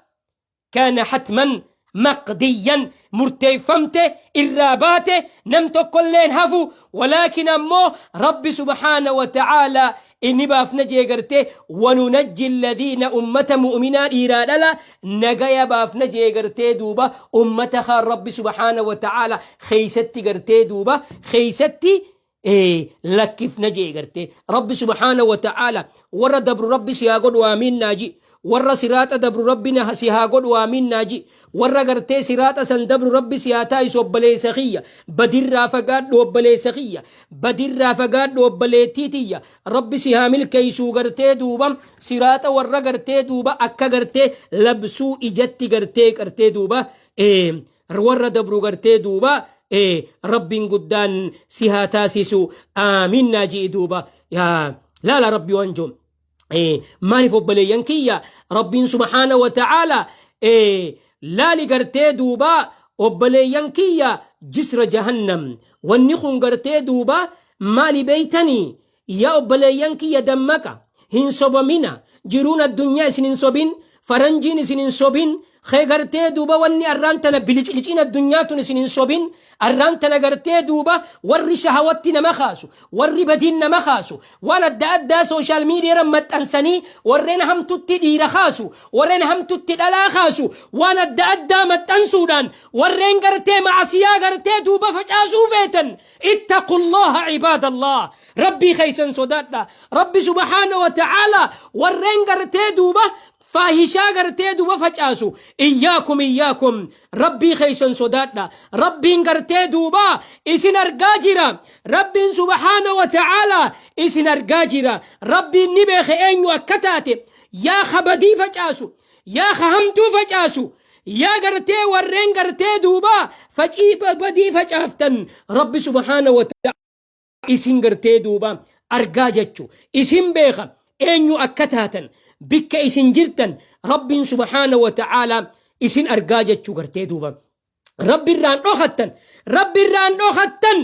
Kaana hatman maqdiyyan murteeffamte irraa baate nam tokkolleen hafu walaakin ammoo Rabbi subhaana wa ta'aala inni baafna jee gartee wanunajji alladhiina ummata mu'minaa dhiiraa dhala nagaya baafna jee gartee duuba ummata kaan Rabbi subhaana wa ta'aala keeysatti gartee duuba keeysatti lakkifna jee gartee Rabbi subhaana wa ta'aala warra dabru Rabbi si haa godhu aamiin naaji warra siraaxa dabru Rabbi si haa godhu aamiin naaji warra gartee siraaxa san dabru Rabbi si haa taayisu obboleessa kiyya badirraa fagaadhu obboleessa kiyya badirraa fagaadhu obboleettii tiyya Rabbi si haa milkeessuu gartee duuba siraaxa warra gartee duuba akka gartee labsuu ijatti gartee gartee duuba warra dabru gartee duuba Rabbiin guddaan si haa taasisu aamiin naa ji'i duuba yaa laala Rabbi waan jiru maaliif obboleeyyan kiyya Rabbiin subhaana wa ta'aala laali gartee duuba obboleeyyan kiyya jisra jahannam wanni kun gartee duuba maali beeytanii Yaa obboleeyyan kiyya dammaqa, hin sobamina, jiruun addunyaa isin hin sobin, faranjiin isin hin sobin, kee gartee duuba wanni arraan tana bilicliciin addunyaa tun isin hin sobin, arraan tana gartee duuba warri shahawatti nama kaasu, warri badiin nama kaasu, waan adda addaa sooshaal miidiyaa maxxansanii warreen hamtutti dhiira kaasu, warreen hamtutti dhalaa kaasu, waan adda addaa maxxansuudhaan warreen gartee ma'asiyaa gartee duuba facaasuu feetan Ittaqullaha ibaadallah. Rabbii keessan sodaadha. Rabbi subhaana wa ta'ala warreen gartee duuba faahishaa gartee duuba facaasu. Iyyaakum iyyaakum. Rabbii keessan sodaadha. Rabbiin gartee duuba isin argaa jira. Rabbiin subhaana wa ta'ala isin argaa jira. Rabbiin ni beeke eenyu akka taate. Yaa kabadii facaasu. Yaa ka hamtuu facaasu. Yaa gartee warreen gartee duuba facii badii facaaftan Rabbi subhaana wa ta'ala isin gartee duuba argaa jechu isin beeka eenyu akka taatan bikka isin jirtan Rabbiin subhaana wa ta'ala isin argaa jechu gartee duuba Rabbi irraan dhokattan Rabbi irraan dhokattan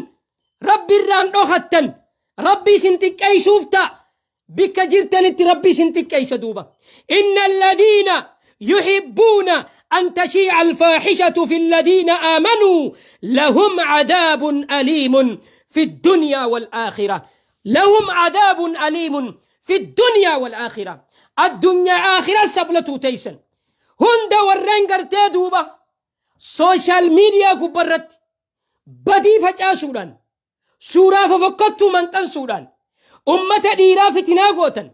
Rabbi irraan dhokattan Rabbi isin xiqqeessuuf ta'a Bikka jirtanitti Rabbi isin xiqqeessa duuba. Inna alladhiina yuhibbuuna an tashii'a alfaahishatu fi alladhiina aamanuu lahum cadaabun aliimun fi ddunyaa wal aakhira. Lahum cadaabun aliimun fi ddunyaa wal aakhira. Addunyaa aakhira sablatuu teeysan. Hunda warreen gartee duuba sooshaal miidiyaa gubbarratti badii facaasuudhaan Suuraa fofokkottuu manxansuudhaan ummata dhiiraa fitinaa gootan,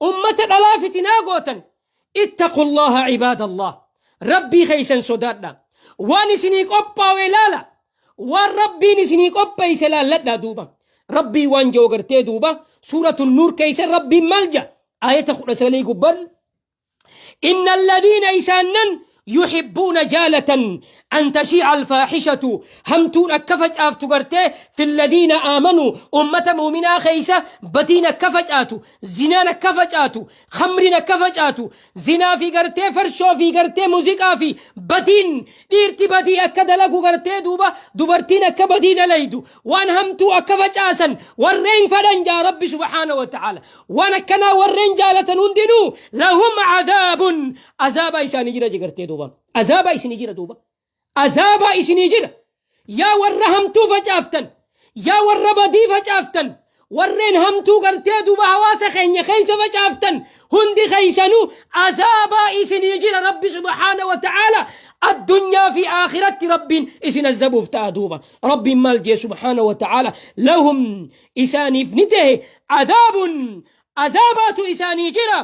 ummata dhalaa fitinaa gootan, ittaqullaha ibaadallah. Rabbii keessan sodaadha. Waan isinii qophaawe laala. Waan Rabbiin isinii qopheesse laalladhaa duuba. Rabbii waan jiru gartee duuba suuratul nuur keessa Rabbiin maal jedha? Ayata 19 gubbaan Inna alladhiina isaannan yuhibbuuna jaalatan an tashii'a alfaahishatu hamtuun akka facaaftu gartee filladhiina aamanuu ummata muuminaa keessa badiin akka facaatu zinaan akka facaatu khamriin akka facaatu zinaa fi gartee farshoo fi gartee muuziqaa fi badiin dhiirti badii akka dalagu gartee duuba dubartiin akka badii dalaydu waan hamtuu akka facaasan warreen fadhan jaa rabbi subhaana wa ta'ala Waan akkanaa warreen jaalatan hundinuu lahum cadaabun azaabaa isaanii jira jegartee duuba. Azaabaa isinii jira duuba. Azaabaa isinii jira. Yaa warra hamtuu facaaftan. Yaa warra badii facaaftan. Warreen hamtuu gartee duuba hawaasa keenya keessa facaaftan hundi keessanuu azaabaa isinii jira Rabbi subhaana wa ta'aala addunyaa fi aakiratti Rabbiin isin azabuuf ta'a duuba. Rabbiin maal jee subhaana wa ta'aala lahum isaaniif ni tahe adaabun azaabaatu isaanii jira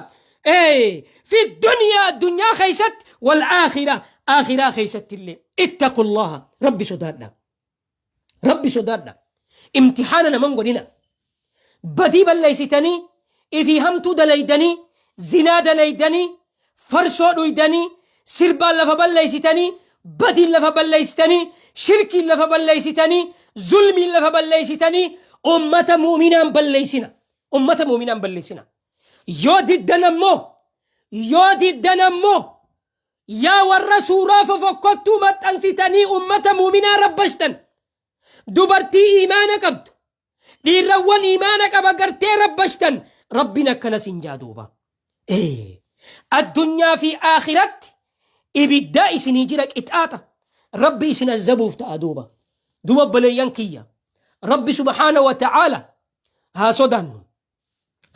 ee fi dunyaa addunyaa keessatti wal aakhira Aakhiraa keessatti illee ittaqullaha, Rabbi sodaadha. Rabbi sodaadha. Imtixaana naman godhina. Badii balleessitanii, ifii hamtuu dalaydanii, zinaa dalaydanii, farshoo dhuydanii, sirbaan lafa balleessitanii, badiin lafa balleessitanii, shirkiin lafa balleessitanii, zulmiin lafa balleessitanii, ummata mu'minaan balleessina. Ummata mu'minaan balleessina. Yoo diddan ammoo, yoo diddan ammoo, yaa warra suuraa fofokkottuu maxxansitanii ummata muuminaa rabbashtan, dubartii iimaana qabdu, dhiirrawwan iimaana qaba gartee rabbashtan, Rabbiin akkana sin jaa duuba. Ee, addunyaa fi aakiratti ibiddaa isinii jira qixaaxa. Rabbi isin azzabuuf ta'a duuba. Duuba obboleeyyan kiyya. Rabbi subhaana wa ta'aala haa sodaannu.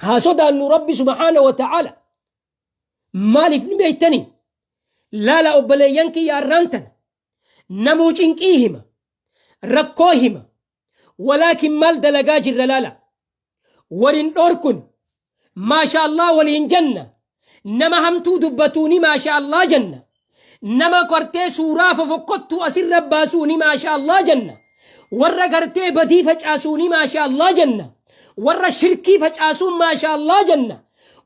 Haa sodaannu Rabbi subhaana wa ta'aala. Maaliif ni beektanii? Laala obboleeyyan kiyya, arraan tana namuu cinqii hima, rakkoo hima, walaakin maal dalagaa jirra? Laala, walin dhoorkun, maasha Allah waliin janna, nama hamtuu dubbatuuni maasha Allah janna, nama gartee suuraa fofokkottuu asirra baasuuni maasha Allah janna, warra gartee badii facaasuuni maasha Allah janna, warra shirkii facaasuun maasha Allah janna,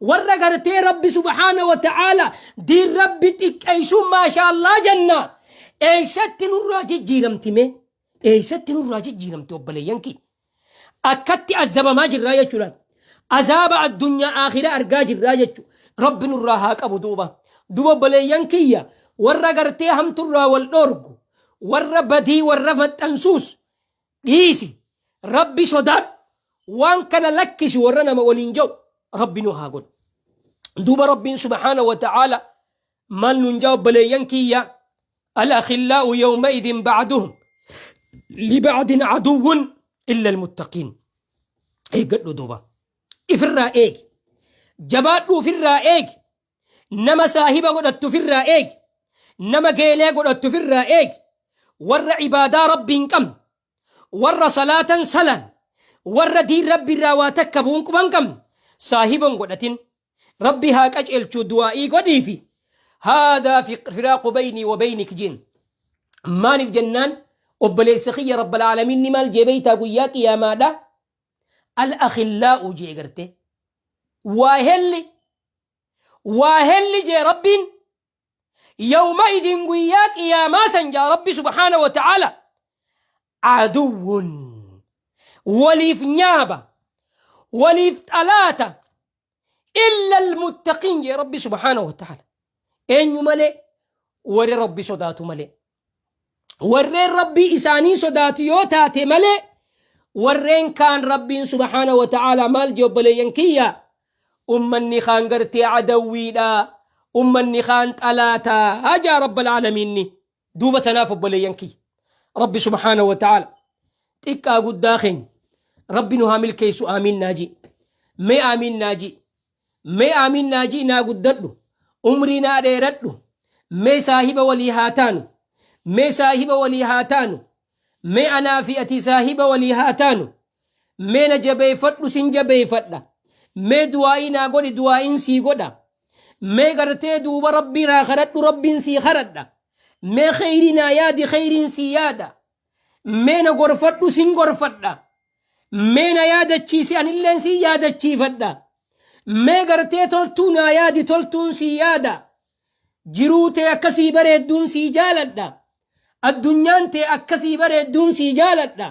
warra gartee Rabbi subhaana wa ta'aala diin Rabbi xiqqeessuun maasha Allah janna. Eessatti nurraa jijjiiramti mee? Eessatti nurraa jijjiiramti obboleeyyan kiyya? Akkatti azabamaa jirraa jechuudhaan azaaba addunyaa aakhira argaa jirraa jechuudha. Rabbi nurraa haa qabu. Duuba obboleeyyan kiyya, warra gartee hamturraa wal dhoorgu, warra badii warra maxxansuus dhiisi, Rabbi sodaadhu, waan kana lakkisi, warra nama waliin jiru Rabbi nu haa godhu. Duuba Rabbiin subhaana wa ta'aala maal nun jaa obboleeyyan kiyya? الأخلاء يومئذ بعضهم لبعض عدو إلا المتقين. Eeggadhu duuba, ifirraa eegi, jabaadhu, ofirraa eegi, nama saahiba godhattu ofirraa eegi, nama geelee godhattu ofirraa eegi. Warra ibaadaa Rabbii hin qabne, warra salaatan salaan, warra diin Rabbi irraa waa takka bu'uun quban qabne saahiban godhatin. Rabbi haa qaceelchuu du'aa'ii godhiifi. هذا فراق بيني وبينك jeen. Maaliif jennaan, obboleessi kiyya, rabbal aalamiin maal jee beeytaa? Guyyaa qiyaamaadha الأخلاء jee garte waa helli, waa helli jee Rabbiin. يومئذ guyyaa qiyaamaa san jaa Rabbi subhaana wa ta'aala عدو waliif nyaaba, waliif xalaata, إلا المتقين jee Rabbi subhaana wa ta'aala. Eenyu malee? Warri Rabbi sodaatu malee. Warreen Rabbii isaanii sodaatu yoo taate malee, warreen kaan Rabbiin subhaana wa ta'aala maal jee obboleeyyan kiyya? Ummanni kaan gartee adawwiidha, ummanni kaan xalaataa hajaa rabbal aalamiinni. Duuba tanaaf obboleeyyan kiyya, Rabbi subhaana wa ta'aala xiqqaa guddaa keenya Rabbi nu haa milkeessu. Aamiin naaji mee, aamiin naaji mee, aamiin naaji. Naa guddadhu, umrii naa dheeradhu. Mee saahiba walii haa taanu, mee saahiba walii haa taanu, mee anaa fi ati saahiba walii haa taanu. Mee na jabeeffadhu, sin jabeeffadha. Mee du'aa'ii naa godhi, du'aa'iin sii godha. Mee gartee duuba Rabbii naa kadhadhu, Rabbiin sii kadhadha. Mee kheyrii naa yaadi, kheyriin sii yaada. Mee na gorfadhu, sin gorfadha. Mee na yaadachiisi, anilleen sin yaadachiifadha. Mee gartee toltuu naa yaadi, toltuun sii yaada. Jiruu tee akkasii bareedduun sii jaaladha. Addunyaan tee akkasii bareedduun sii jaaladha.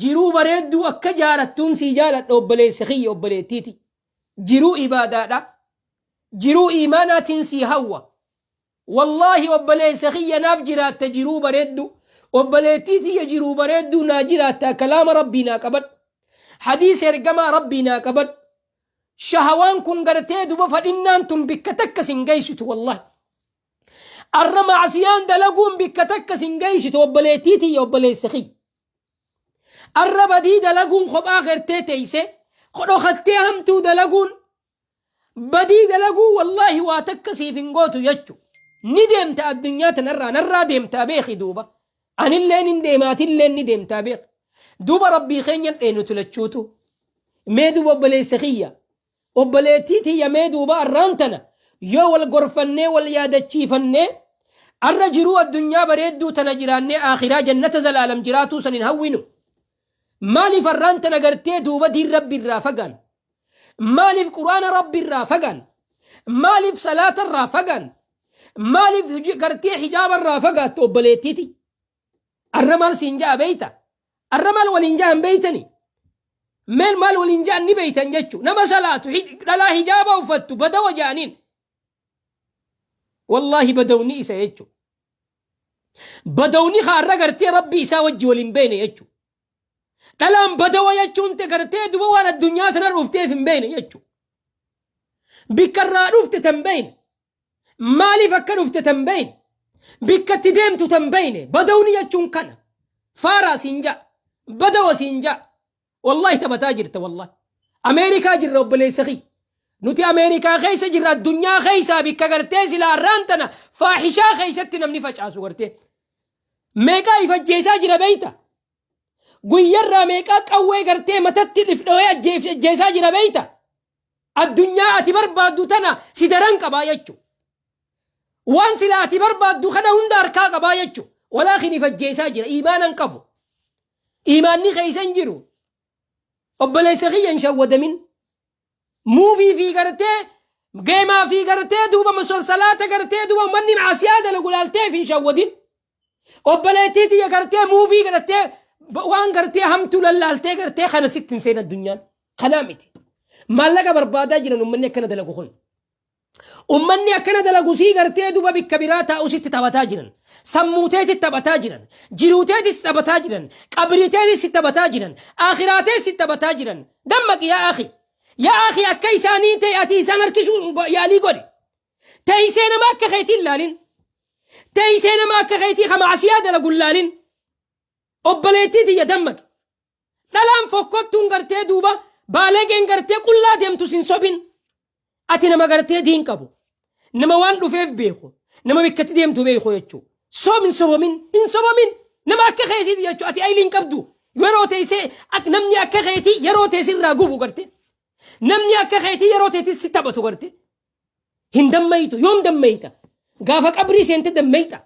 Jiruu bareedduu akka jaarattuun sii jaaladha. Obboleessi kiyya, obboleettiiti, jiruu ibaadaadha, jiruu iimaanaatiin sii hawwa. Wallaahi obboleessa kiyya, naaf jiraatta jiruu bareeddu. Obboleettii tiyya, jiruu bareedduu naa jiraatta. Kalaama Rabbii naa qabadhu, hadiisa ergamaa Rabbii naa qabadhu. Shahawaan kun gartee duba fadhinnaan tun bikka takka sin geessitu. Wallahi arra macsiyaan dalaguun bikka takka sin geessitu. Obboleettii tiyya, obboleessa kiyya, arra badii dalaguun, kophaa gartee teeyse dhokattee hamtuu dalaguun, badii dalaguu, wallaahi waa takka siif hin gootu jechu. Ni deemta addunyaa tanarraa, narraa deemtaa beeki. Duuba anilleen hin deemaatilleen ni deemtaa beeki. Duuba Rabbii keenya dheenu tulachuutu. Mee duuba obboleessa kiyya, obboleettii tiyya, mee duuba arraan tana yoo wal gorfannee, wal yaadachiifannee, Arra jiruu addunyaa bareedduu tana jiraannee aakhiraa jannata zalaalam jiraatuu san hin hawwinu. Maaliif arraan tana gartee duuba diin Rabbi irraa fagaan? Maaliif Qur'aana Rabbi irraa fagaan? Maaliif salaata irraa fagaan? Maaliif gartee hijaaba irraa fagaatte obboleettiiti? Arra maal siin ja'a beeyta? Arra maal waliin ja'an beeytani? Meel maal waliin ja'an ni beeytan jechu. Nama salaatu dhalaa hijaaba uffattu badawa ja'aniin. Wallaahi badawni isa jechu. Badawni kaarra gartee Rabbi isaa wajji waliin beeyne jechu. Dhalaan badawa jechuun te gartee duba waan addunyaa tana dhufteef hin beeyne jechu. Bikka irraa dhufte tan beeyne. Maaliif akka dhufte tan beeyne. Bikka itti deemtu tan beeyne. Badawni jechuun kana. Faaraa siin ja'a. Badawa siin ja'a. Wallahi taphataa jirta wallahi. Ameerikaa jirra obboleessa kiyya. Nuti Ameerikaa keessa jirra, addunyaa keessaa bikka gartee silaa arraan tana faahishaa keessatti namni facaasu gartee. Meeqaa if ajjeesaa jira beeyta? Guyyarraa meeqaa qawwee gartee matatti dhifdhooyee ajjeesaa jira beeyta? Addunyaa ati barbaaddu tana si daran qabaa jechuudha. Waan silaa ati barbaaddu kana hunda harkaa qabaa jechuudha. Walaakin if ajjeesaa jira, iimaana hin qabu. Iimaanni keessa hin jiru. Obboleessa kiyya hin shawwadamin. Muuvii fi gartee geemaa fi gartee duuba masolsalaata gartee duuba manni maasiyaa dalagu laalteef hin shawwadin. Obboleettii tiyya gartee muuvii gartee waan gartee hamtuu lallaaltee gartee kana sitti hin seen addunyaan. Kanaa miti. Maallaqa barbaadaa jiran uummanni akkana dalagu kun. Ummanni akkana dalagu sii gartee duba bikka biraa taa'u sitti taphataa jiran. Sammuu teetti taphataa jiran. Jiruu teetis taphataa jiran. Qabrii teetis sitti taphataa jiran. Akhiraa teetis sitti taphataa jiran. Dammaqi yaa akhi. Yaa akhi, akka isaanii ta'e ati isaan harkisuu yaalii godhi. Teessee nama akka keetii hin laalin. Teessee nama akka keetii ka maasiyaa dalagu hin laalin. Obboleettii tiyya, dammaqi. Dhalaan fokkottuun gartee duuba baalageen gartee qullaa deemtu sin sobin. Ati nama gartee diin qabu. Nama waan dhufeef beeku. Nama bikkatti deemtu beeku jechuudha. Sob hin sobamin. Hin sobamin. Nama akka keetiiti jechuudha. Ati ayilii hin qabdu. Yeroo teessee namni akka keetii yeroo teessirraa gubu garte. Namni akka keetii yeroo teetii si taphatu garte. Hin dammaytu. Yoom dammayta? Gaafa qabrii seente dammayta.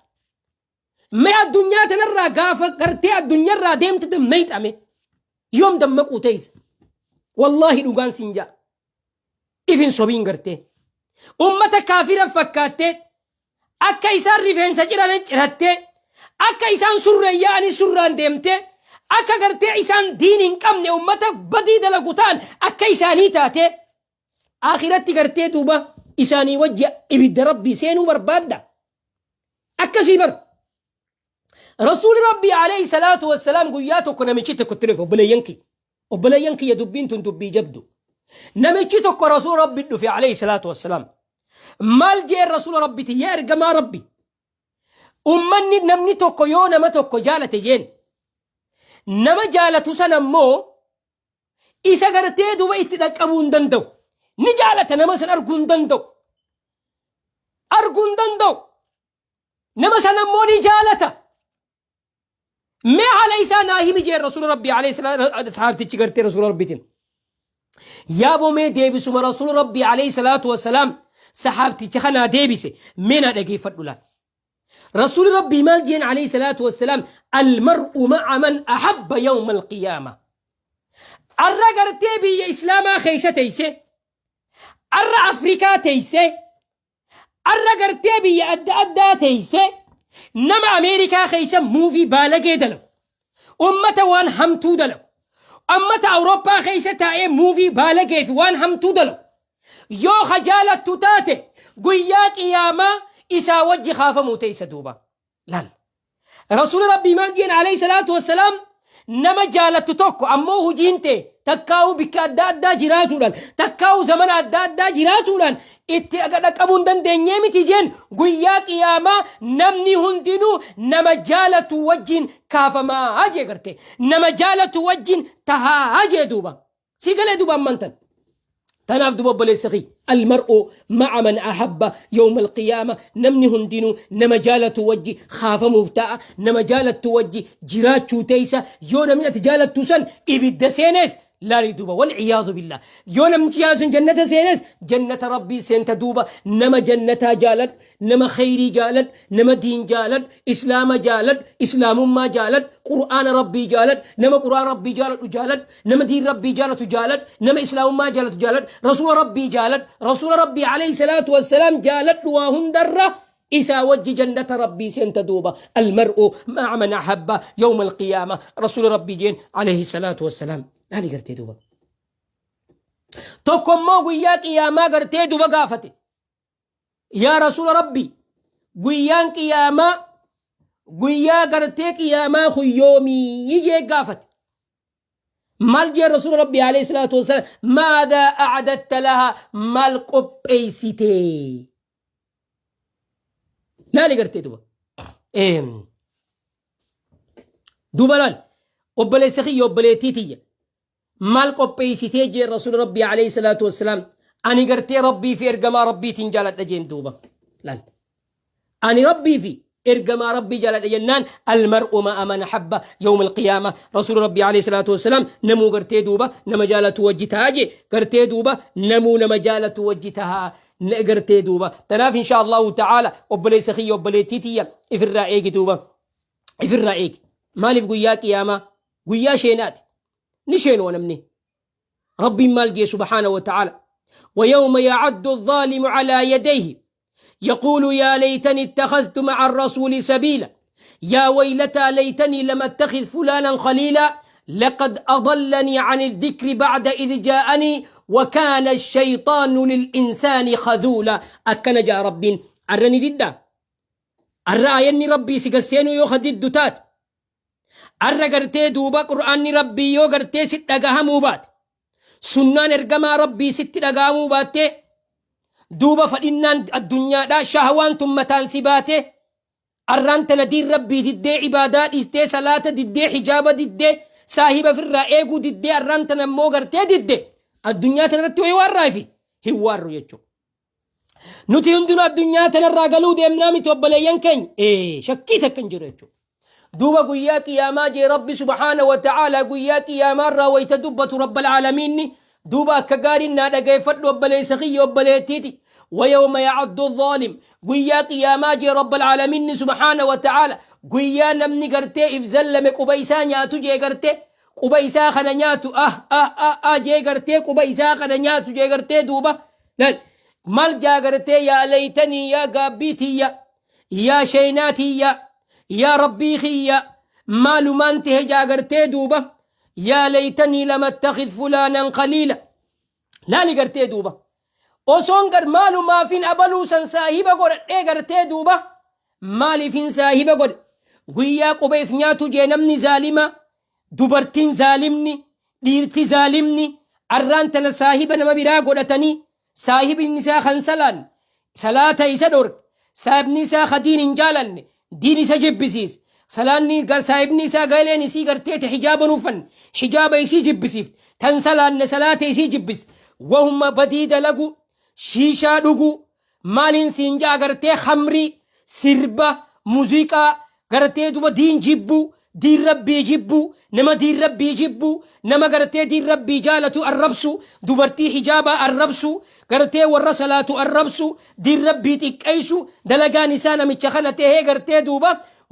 Mee addunyaa tanarraa gaafa gartee addunyaarraa deemte dammayxame, yoom dammaquu teessa? Wallaahi dhugaan siin ja'a. If hin sobiin gartee. Ummata kaafira fakkaattee, akka isaan rifeensa ciran cirattee, akka isaan surreen yaa'anii surraan deemtee, akka gartee isaan diin hin qabne, ummata badii dalagu ta'an akka isaanii taatee, akhiratti gartee duuba isaanii wajji ibidda Rabbii seenuu barbaadda. Akkasii bar. Rasuulli Rabbii alayhi salaatu wassalaam guyyaa tokko namichi tokko itti dhufe, obboleeyyan kiyya. Obboleeyyan kiyya, dubbiin tun dubbii jabdu. Namichi tokko Rasuula Rabbi dhufe alayhi salaatu wassalaam. Maal jeen Rasuula Rabbiti? Yaa ergamaa Rabbi. Ummanni namni tokko yoo nama tokko jaalate jeen. Nama jaalatu sana immoo isa gartee duuba itti dhaqqabuu hin danda'u. Ni jaalata, nama san arguu hin danda'u. Arguu hin danda'u. Nama sana immoo ni jaalata. Mee haala isaa naa himi jeen Rasuula Rabbii alayhi salaatu, sahaabtichi gartee Rasuula Rabbiitiin. Yaaboo, mee deebisuma Rasuula Rabbii alayhi salaatu wassalaam sahaabticha kanaa deebise mee naa dhageeffadhu laal. Rasuuli Rabbii maal jeen alayhi salaatu wassalaam? Almar'u ma'a man ahabba yawma alqiyaama. Arra gartee biyya Islaamaa keessa teeyse, arra Afrikaa teeyse, arra gartee biyya adda addaa teeyse, nama Ameerikaa keessa muufii baalagee dalagu, ummata waan hamtuu dalagu, ummata Awurooppaa keessa taa'ee muufii baalagee fi waan hamtuu dalagu yoo ka jaalattu taate, guyyaa qiyaamaa isaa wajji kaafamuu teessa duuba. Laal. Rasuuli Rabbii maal jeen alayhi salaatu wassalaam? Nama jaalattu tokko ammoo hujiin tee takkaa'uu bikka adda addaa jiraatuudhaan, takkaa'uu zamana adda addaa jiraatuudhaan itti dhaqqabuu hin dandeenyee miti jeen, guyyaa qiyaamaa namni hundinuu nama jaalatu wajjin kaafamaa jee, garte nama jaalatu wajjin tahaa jee duuba. Si galee duuba ammaan tan. Tanaaf duba obboleessa kiyya, almar'u ma'a man ahabba yawma alqiyaama, namni hundinuu nama jaalatu wajji kaafamuuf ta'a, nama jaalattu wajji jiraachuu teessa. Yoo namni ati jaalattu san ibidda seenees Laali duuba walciyaadu billah. Yoo namnichi jaalatu sun jannata seenes jannata rabbii seenta duuba nama jannataa jaaladhu, nama kheyrii jaaladhu, nama diin jaaladhu, islaama jaaladhu, islaamummaa jaaladhu, qur'aana rabbii jaaladhu, nama qur'aana rabbii jaaladhu jaaladhu, nama diin rabbii jaalatu jaaladhu, nama islaamummaa jaalatu jaaladhu, rasuula rabbii jaaladhu, rasuula rabbii alayhi salaatu wassalaam jaaladhu waa hundarra isaa wajji jannata rabbii seenta duuba almar'u ma'a man ahabba yawma alqiyaama rasuula rabbii jeen alayhi salaatu wassalaam laali gartee duuba tokko immoo guyyaa qiyaamaa gartee duba gaafate yaa rasuula rabbii guyyaan qiyaamaa guyyaa gartee qiyaamaa kun yoomii jee gaafate maal jee rasuula rabbii alayhi salaatu wassalaam maadaa acdatta laha maal qopheessite Laali gartee duba. Duuba laal obboleessa kiyya obboleettii tiyya maal qopheessitee jee rasuula rabbii alayhi salaatu wassalaam ani gartee rabbii fi ergamaa rabbiitiin jaaladha jeen duuba laal ani rabbii fi ergamaa rabbii jaaladha jennaan almar'u ma'a man habba yawma alqiyaama rasuula rabbii alayhi salaatu wassalaam namuu gartee duuba nama jaalatu wajji ta'a jee gartee duuba namuu nama jaalatu wajji ta'a gartee duuba tanaaf insha allahu ta'aala obboleessa kiyya obboleettii tiyya ifirraa eegi duuba ifirraa eegi maaliif guyyaa qiyaamaa guyyaa sheenaati ni sheenuwa namni rabbiin maal jee subhaana wa ta'aala ويوم يعد الظالم على يديه يقول يا ليتني اتخذت مع الرسول سبيلا يا ويلتى ليتني لم اتخذ فلانا خليلا لقد أضلني عن الذكر بعد إذ جاءني وكان الشيطان للإنسان خذولا أكن جاء رب أرني ضدا الرأي ربي سيقسينو يو خدد تات أرى قرتي دوبا قرآن ربي يو قرتي ست أقهمو بات sunnaan ergamaa rabbii sitti dhaga'amuu baattee duuba fadhinnaan addunyaadhaa shahawaan tun mataan si baate arraan tana diin rabbii diddee ibaadaa dhiistee salaata diddee hijaaba diddee saahiba firraa eeguu diddee arraan tana immoo gartee didde addunyaa tana irratti wayii waarraafi hin waarru jechuudha. Nuti hundinuu addunyaa tanarraa galuu deemnaa miti obboleeyyan keenya ee shakkii takka hin jiru jechuudha. Duuba guyyaa qiyaamaa jee Rabbi subhaana wa ta'aala guyyaa qiyaamaarraa wayita dubbatu Rabbal aalamiinni duuba akka gaariin naa dhageeffadhu obboleessa kiyya obboleettiiti. Wayawma yacaddu dhaalim guyyaa qiyaamaa jee Rabbal aalamiinni subhaana wa ta'aala guyyaa namni gartee if zallame quba isaa nyaatu jee gartee quba isaa kana nyaatu ah ah ah ah jee gartee quba isaa kana nyaatu jee gartee duuba Laal maal jaa gartee yaa laytanii yaa gaabbii tiyya yaa sheeynaa tiyya yaa rabbii kiyya maalumaan tahe jaa gartee duuba yaa laytanii lam attakid fulaanan khaliila laali gartee duuba osoon gar maalumaafin abaluu san saahiba godhadhee gartee duuba maaliifin saahiba godhe guyyaa qubeef nyaatu jee namni zaalima Dubartiin zaalimni, dhiirti zaalimni arraan tana saahiba nama biraa godhatanii saahibni isaa kan salaanne salaata isa dhorke saahibni isaa ka diin hin jaalanne diin isa jibbisiise salaanni saahibni isaa galeen isii garteete hijaaba hin uffanne hijaaba isii jibbisiifte tan salaanne salaata isii jibbise wahuma badii dalagu shiishaa dhugu maaliin siin ja'a gartee khamrii sirba muziqaa gartee duba diin jibbuu diin rabbii jibbuu nama diin rabbii jibbuu nama gartee diin rabbii jaalatu arrabsu dubartii hijaabaa arrabsu gartee warra salaatu arrabsu diin rabbii xiqqeessu dalagaan isaa namicha kana tahee gartee duuba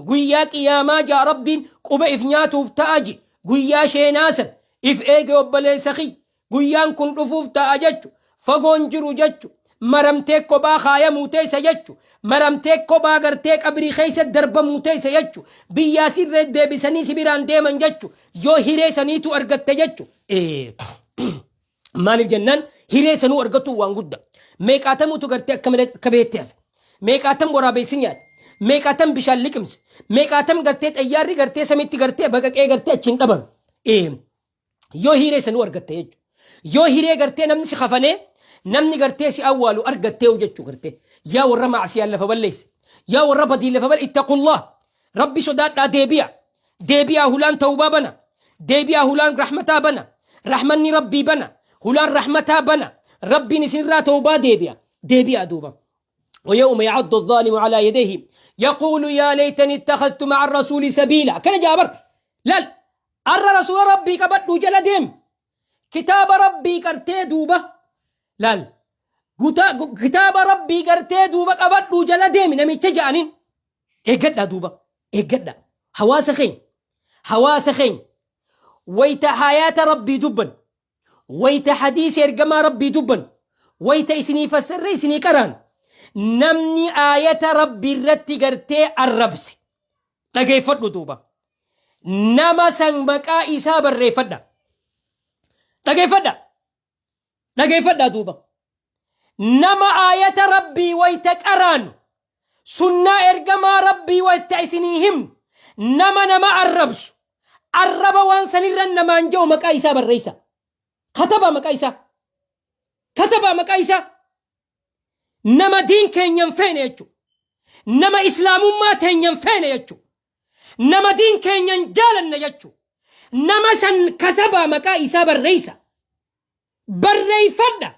guyyaa qiyaamaa jaa rabbiin quba if nyaatuuf ta'a ji guyyaa sheenaasan if eege obboleessa kiyya Guyyaan kun dhufuuf ta'a jechu fagoon jiru jechu maramtee kophaa kaayamuu teessa jechu maramtee kophaa gartee qabrii keessa darbamuu teessa jechu biyyaa sirree deebisanii si biraan deeman jechu yoo hiree saniitu argatte jechu maaliif jennaan hiree sanuu argatuun waan guddaa meeqaatamutu gartee akka malee akka beetti hafe meeqaatam waraabeessi nyaate meeqaatam bishaan liqimse meeqaatam gartee xayyaarri gartee samitti gartee baqaqee gartee achiin dhabame Yoo hiree sanuu argatte jechuudha. Yoo hiree gartee namni si kafanee namni gartee si awwaalu argatteehu jechuu gartee. Yaa warra macsiyaan lafa balleesse. Yaa warra badii lafa balleesse. Ittaqullah. Rabbi sodaadhaa deebi'a. Deebi'aa hulaan tawbaa bana. Deebi'aa hulaan rahmataa bana. Rahmanni Rabbii bana. Hulaan rahmataa bana. Rabbiin isinirraa tawbaa deebi'a. Deebi'aa duuba. ويوم يعض الظالم على يديه يقول يا ليتني اتخذت مع الرسول سبيلا كان جابر لا أرى رسول ربي كبدو جل ديم Kitaaba Rabbii qartee duuba laal guta kitaaba Rabbii gartee duuba qabadhuu jala deemi namicha ja'aniin eeggadhaa duuba eeggadha hawaasa keenya hawaasa keenya wayta hayaata Rabbii dubban wayta hadiisa ergamaa Rabbii dubban wayta isinii fassarree isinii qaraan namni aayata Rabbii irratti gartee arrabse dhageeffadhu duuba nama san maqaa isaa barreeffadha dhageeffadha dhageeffadha duuba nama aayata Rabbii wayta qaraanu sunnaa ergamaa Rabbii wayta isinii himnu nama nama arrabsu arraba waan sanirra namaan jedhu maqaa isaa barreessa katabaa maqaa isaa katabaa maqaa isaa nama diin keenya hin feene jechuudha nama islaamummaa teenya hin feene jechuudha nama diin keenya hin jaalanne jechuudha nama san katabaa maqaa isaa barreessa barreeffadha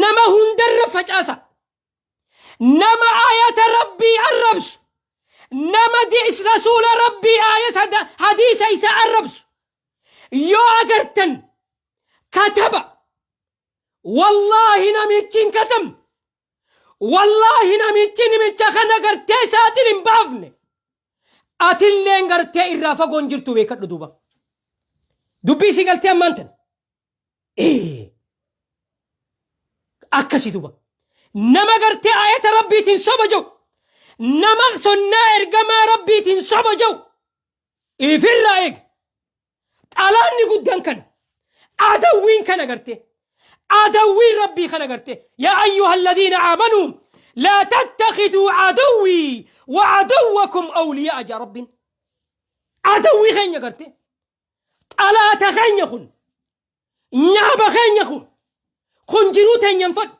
nama hundarra facaasa nama ayata Rabbii arrabsu nama rasuula Rabbii ayata hadiisa isaa arrabsu yoo agartan kataba wallaahi namichi hin katabne wallaahi namichi namicha kana gartee isaatiin hin baafne atilleen gartee irraa fagoon jirtu beekadhu duuba dubbii isii galtee ammaan tan akkasi duuba nama gartee ayata Rabbiitiin soba jiru nama sonnaa ergamaa Rabbiitiin soba jiru ifirraa eegi xalaanni guddaan kana adawwiin kana gartee adawwiin Rabbii kana gartee yaa ayyuha alladhiina aamanuu laa tattakhiduu aduwwii wa aduwwakum awliyaa jaa Rabbiin adawwii keenya gartee xalaata keenya kun nyaaba keenya kun kun jiruu teenya hin fadhu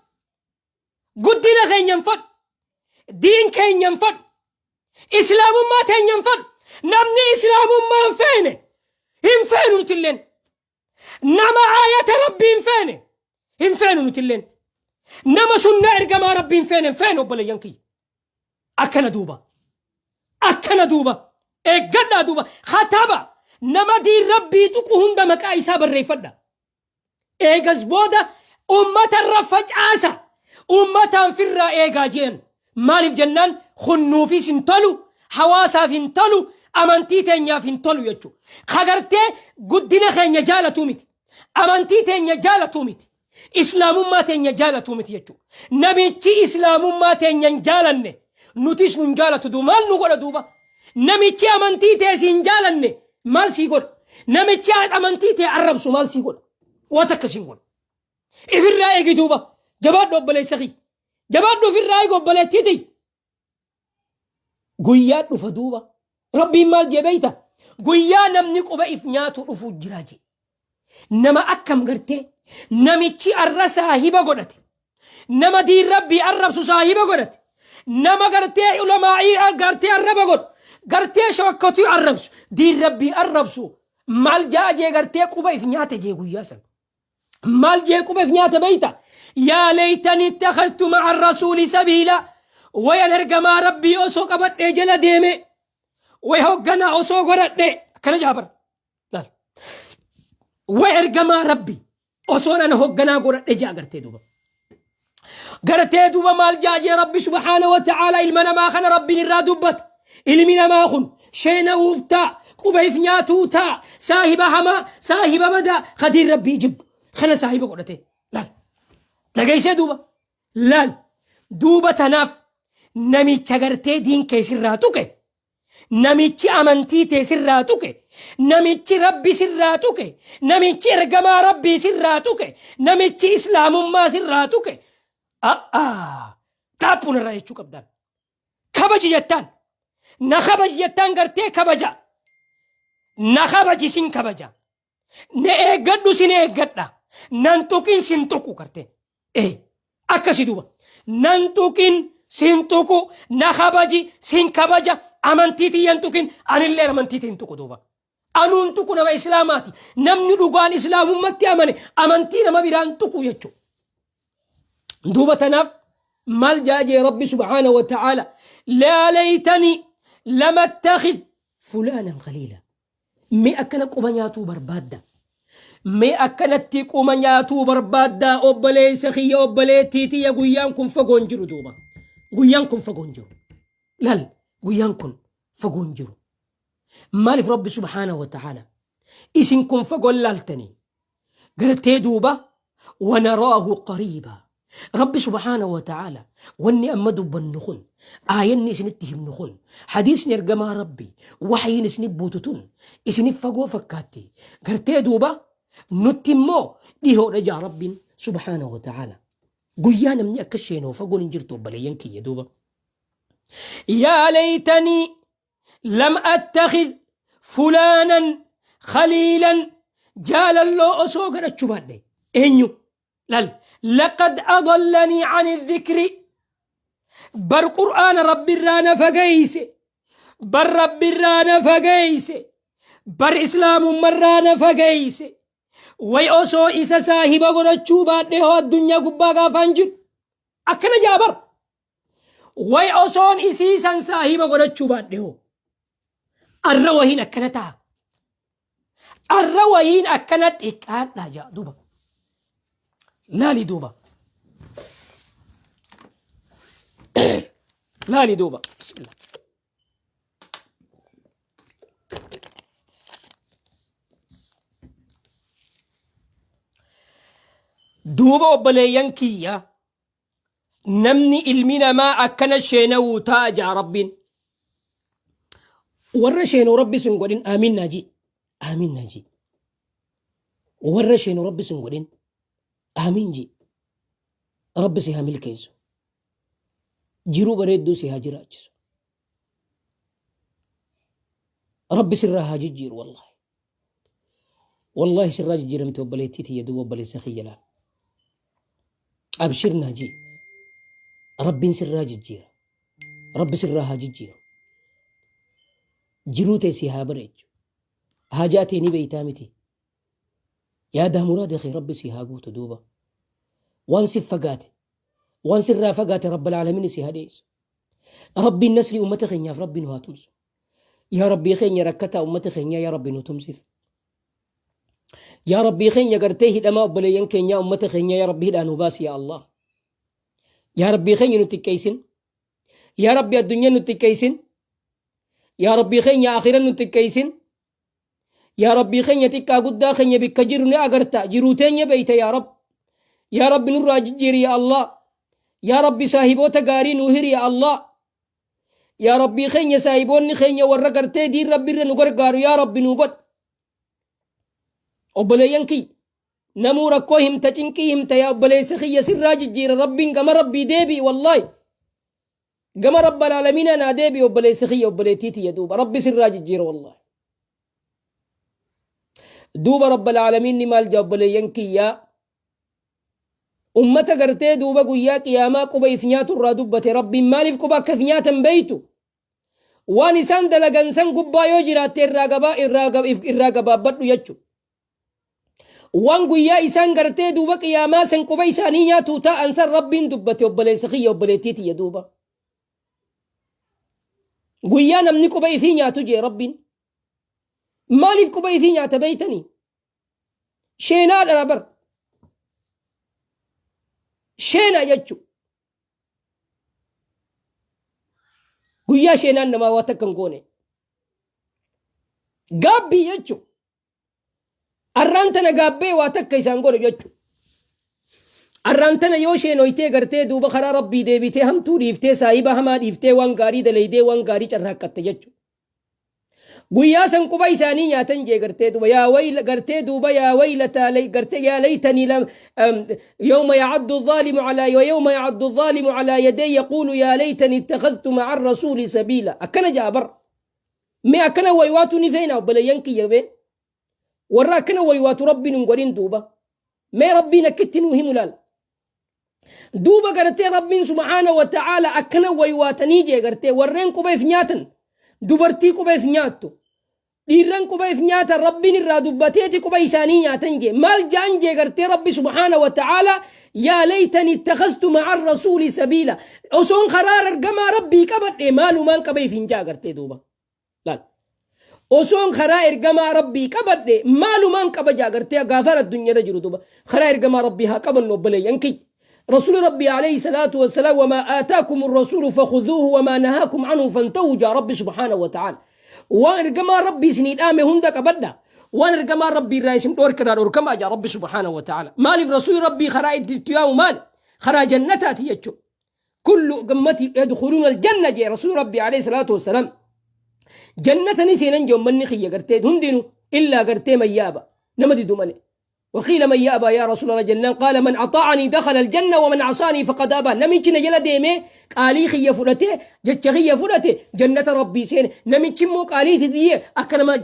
guddina keenya hin fadhu diin keenya hin fadhu islaamummaa teenya hin fadhu namni islaamummaa hin feene hin feenu nutilleen nama aayata Rabbii hin feene hin feenu nutilleen nama sunnaa ergamaa Rabbii hin feene hin feenu obboleeyyan kiyya akkana duuba akkana duuba eeggadhaa duuba kataba nama diin Rabbii tuqu hunda maqaa isaa barreeffadha eegas booda ummata irra facaasa ummataan firraa eegaa jeen maaliif jennaan kunnuufis hin tolu hawaasaaf hin tolu amantii teenyaaf hin tolu jechuudha kagartee guddina keenya jaalatuu miti amantii teenya jaalatuu miti islaamummaa teenya jaalatuu miti jechuudha namichi islaamummaa teenya hin jaalanne nutis nun jaalatu duuba maal nu godha duuba namichi amantii tee si hin jaalanne maal sii godha namichi amantii tee arrabsu maal sii godha waan takka siin godha ifirraa eegi duuba jabaadhu obboleessa kiyya jabaadhu ifirraa eegi obboleettii tiyya guyyaa dhufa duuba Rabbiin maal jee beeyta guyyaa namni quba if nyaatu dhufu jira jee nama akkam gartee namichi arra saahiba godhate nama diin Rabbii arrabsu saahiba godhate nama gartee ulamaa'ii gartee arraba godhu gartee shawakkatuu arrabsu diin Rabbii arrabsu maal jaa jee gartee quba if nyaate jee guyyaa san maal jee quba if nyaate beeyta yaa leeytani ittakhadtu ma'a rasuuli sabiila wayan ergamaa Rabbii osoo qabadhee jala deeme way hogganaa osoo godhadhe akkana jaabar laal way ergamaa Rabbii osoon ana hogganaa godhadhe jaa gartee duuba gartee duuba maal jaa jee Rabbi subhaana wa ta'aala ilma namaa kana Rabbiin irraa dubbata ilmi namaa kun sheena'uuf ta'a quba if nyaatuu ta'a saahiba hamaa saahiba badaa kadiin Rabbii jibbu kana saahiba godhate laal dhageessee duuba laal duuba tanaaf namicha gartee diin kee sirraa tuqe namichi amantii tee sirraa tuqe namichi Rabbi sirraa tuqe namichi ergamaa Rabbii sirraa tuqe namichi islaamummaa sirraa tuqe a'aa dhaabbuun irraa jechuu qabdaan kabaji jettaan na kabaji jettaan gartee kabaja na kabaji sin kabaja na eeggadhu sin eeggadha nan tuqin sin tuqu gartee ee akkasi duuba nan tuqin sin tuqu na kabaji sin kabaja amantii tiyyan tuqin anillee amantii tiyyan tuqu duuba anuun tuqu nama islaamaati namni dhugaan islaamummatti amane amantii nama biraan tuqu jechuudha duuba tanaaf maal jaajee Rabbi subhaana wa ta'aala laa laytani lama attakhid fulaanan khaliila mee akkana quba nyaatuu barbaadda Mee akkanatti quma nyaatuu barbaaddaa obboleessa kiyya obboleettii tiyya guyyaan kun fagoon jiru duuba. Guyyaan kun fagoon jiru. Laal guyyaan kun fagoon jiru. Maaliif Rabbi subhaanahu wa ta'aala isin kun fagoon laaltanii gartee duuba wanaraahu qariiba. Rabbi subhaanahu wa ta'aala wanni amma dubbannu kun aayanni isinitti himnu kun hadiisni ergamaa Rabbi waxyiin isinif buutu tun isinif fagoo fakkaatti gartee duuba nutti immoo dhihoodha jaa Rabbiin subhaanahu wa ta'aala. Guyyaa namni akka sheenoo fagoon hin jirtu obboleeyyan kiyya duuba. Yaa laytanii lam attakhid fulaanan khaliilan jaalalloo osoo godhachuu baadhe eenyu lal laqad adallanii ani dhikri bar qur'aana rabbirraa na fageeyse bar rabbirraa na fageeyse bar islaamummarraa na fageeyse way osoo isa saahiba godhachuu baadhe hoo addunyaa gubbaa gaafaan jiru akkana jaa bar Way osoon isii san saahiba godhachuu baadhe hoo. Arra wahiin akkana ta'a. Arra wahiin akkana xiqqaadha jaa duuba. Laali duuba. Laali duuba. Bismillah. Duuba obboleeyyan kiyya Namni ilmi namaa akkana sheenawuu taa'a ja'a Rabbiin. Warra sheenoo Rabbi sin godhin aamiin naa jii. Aamiin naa jii. Warra sheenoo Rabbi sin godhin aamiin jii. Rabbi si haa milkeessu. Jiruu bareedduu si haa jiraachisu. Rabbi sirraa haa jijjiiru wallahi. Wallahi sirraa jijjiiramte obboleettii tiyya duuba obboleessa kiyya laal. Abshir naa jii. Rabbiin sirraa jijjiira. Rabbi sirraa haa jijjiiru. Jiruu tee si haa bareechu. Haajaa tee ni beeytaa miti. Yaadaa muraada kee Rabbi si haa guutu duuba. Waan si fagaate. Waan sirraa fagaate Rabbal Aalamiin si haa dhiyeessu. Rabbiin nasrii ummata keenyaaf Rabbi nu haa tumsu. Yaa Rabbii keenya rakkataa ummata keenyaa yaa Rabbi nu tumsiif. Yaa Rabbii keenya gartee hidhamaa obboleeyyan keenyaa ummata keenyaa yaa Rabbi hidhaa nu baasi yaa Allah. Yaa Rabbii keenya nu xiqqeessin. Yaa Rabbi addunyaa nu xiqqeessin. Yaa Rabbii keenya akhiran nu xiqqeessin. Yaa Rabbii keenya xiqqaa guddaa keenya bikka jiru ni agarta jiruu teenya beeyta yaa Rabb. Yaa Rabbi nurraa jijjiiri yaa Allah. Yaa Rabbi saahiboota gaarii nuu hiri yaa Allah. Yaa Rabbii keenya saahiboonni keenya warra gartee diin Rabbi irra nu gargaaru yaa Rabbi nuu godhi. Obboleeyyan kiyya namuu rakkoo himta cinqii himta yaa obboleessa kiyya sirraa jijjiira Rabbiin gama Rabbii deebi'i wallaahi. Gama Rabbal Aalamiinaa naa deebi'i obboleessa kiyya obboleettii tiyya duuba Rabbi sirraa jijjiira wallaahi. Duuba Rabbal Aalamiinni maal jaa obboleeyyan kiyyaa Ummata gartee duuba guyyaa qiyaamaa quba if nyaatu irraa dubbate Rabbiin maaliif quba akka if nyaatan beeytu? Waan isaan dalagan san gubbaa yoo jiraatte irraa gabaa irraa irraa gabaabbadhu jechu. Waan guyyaa isaan gartee duuba qiyaamaa san quba isaanii nyaatu taa'an san Rabbiin dubbate obboleessa kiyya obboleettii tiyya duuba. Guyyaa namni quba ifii nyaatu jee Rabbiin. Maaliif quba ifii nyaata beeytanii? Sheenaadha bar. Sheenaa jechuun. Guyyaa sheenaan namaa waa takka hin goone. Gaabbii jechuun. Arraan tana gaabbee waa takka isaan godhu jechuun. Arraan tana yoo sheenoytee gartee duuba karaa rabbii deebitee hamtuu dhiiftee saahiba hamaa dhiiftee waan gaarii dalaydee waan gaarii carraaqqatte jechuudha. Guyyaa san quba isaanii nyaatan jee gartee duuba yaa wayla gartee duuba yaa waylataa lay gartee yaa laytanii lam yawma ya'addu adh-dhalimu ala wa yawma ya'addu adh-dhalimu ala yaday yaqulu yaa laytanii ittakhadhtu ma'a ar-rasuuli sabiila akkana ja'a bar mee akkana waywaatu ni feena obboleeyyan kiyya bee warra akkana waywaatu rabbiin hin godhin duuba mee rabbiin akkitti nuu himu laal Duuba gartee Rabbiin subhaana wa ta'aala akkana waywaatanii jee gartee warreen quba if nyaatan dubartii quba if nyaattu dhiirran quba if nyaatan Rabbiin irraa dubbateeti quba isaanii nyaatan jee maal jaan jee gartee Rabbi subhaana wa ta'aala yaa laytani ittakhaztu ma'a rasuuli sabiila osoon karaa ergamaa Rabbii qabadhe maalumaan qaba if hin jaa gartee duuba laal. Osoon karaa ergamaa Rabbii qabadhe maalumaan qaba jaa gartee gaafaan addunyaarra jiru duba. Karaa ergamaa Rabbii haa qabannu obboleeyyan kiyya. Rasuuli Rabbii alayhi salaatu wassalaam wamaa aataakum rasuulu fakhuduuhu wamaa nahaakum anhu fantahuu jaa Rabbi subhaanahu wa ta'aala. Waan ergamaa Rabbii isinii dhaame hunda qabadha. Waan ergamaa Rabbii irraa isin dhoorke irraa dhoorkamaa jaa Rabbi subhaanahu wa ta'aala. Maaliif rasuuli Rabbii karaa itti itti yaamu maali? Karaa jannataati jechuudha. Kullu ummati yadkhuluuna aljanna jee rasuuli Rabbii alayhi salaatu wassalaam. Jannata ni seenan jee ummanni kiyya gartee hundinuu illaa gartee mayyaaba nama didu malee. وقيل من يأبى يا رسول الله جنان قال من أطاعني دخل الجنة ومن عصاني فقد أبى نمشي نجلا ديمي قالي خي فرته جتش خي فرته جنة ربي سين نمشي مو قالي تدي أكنما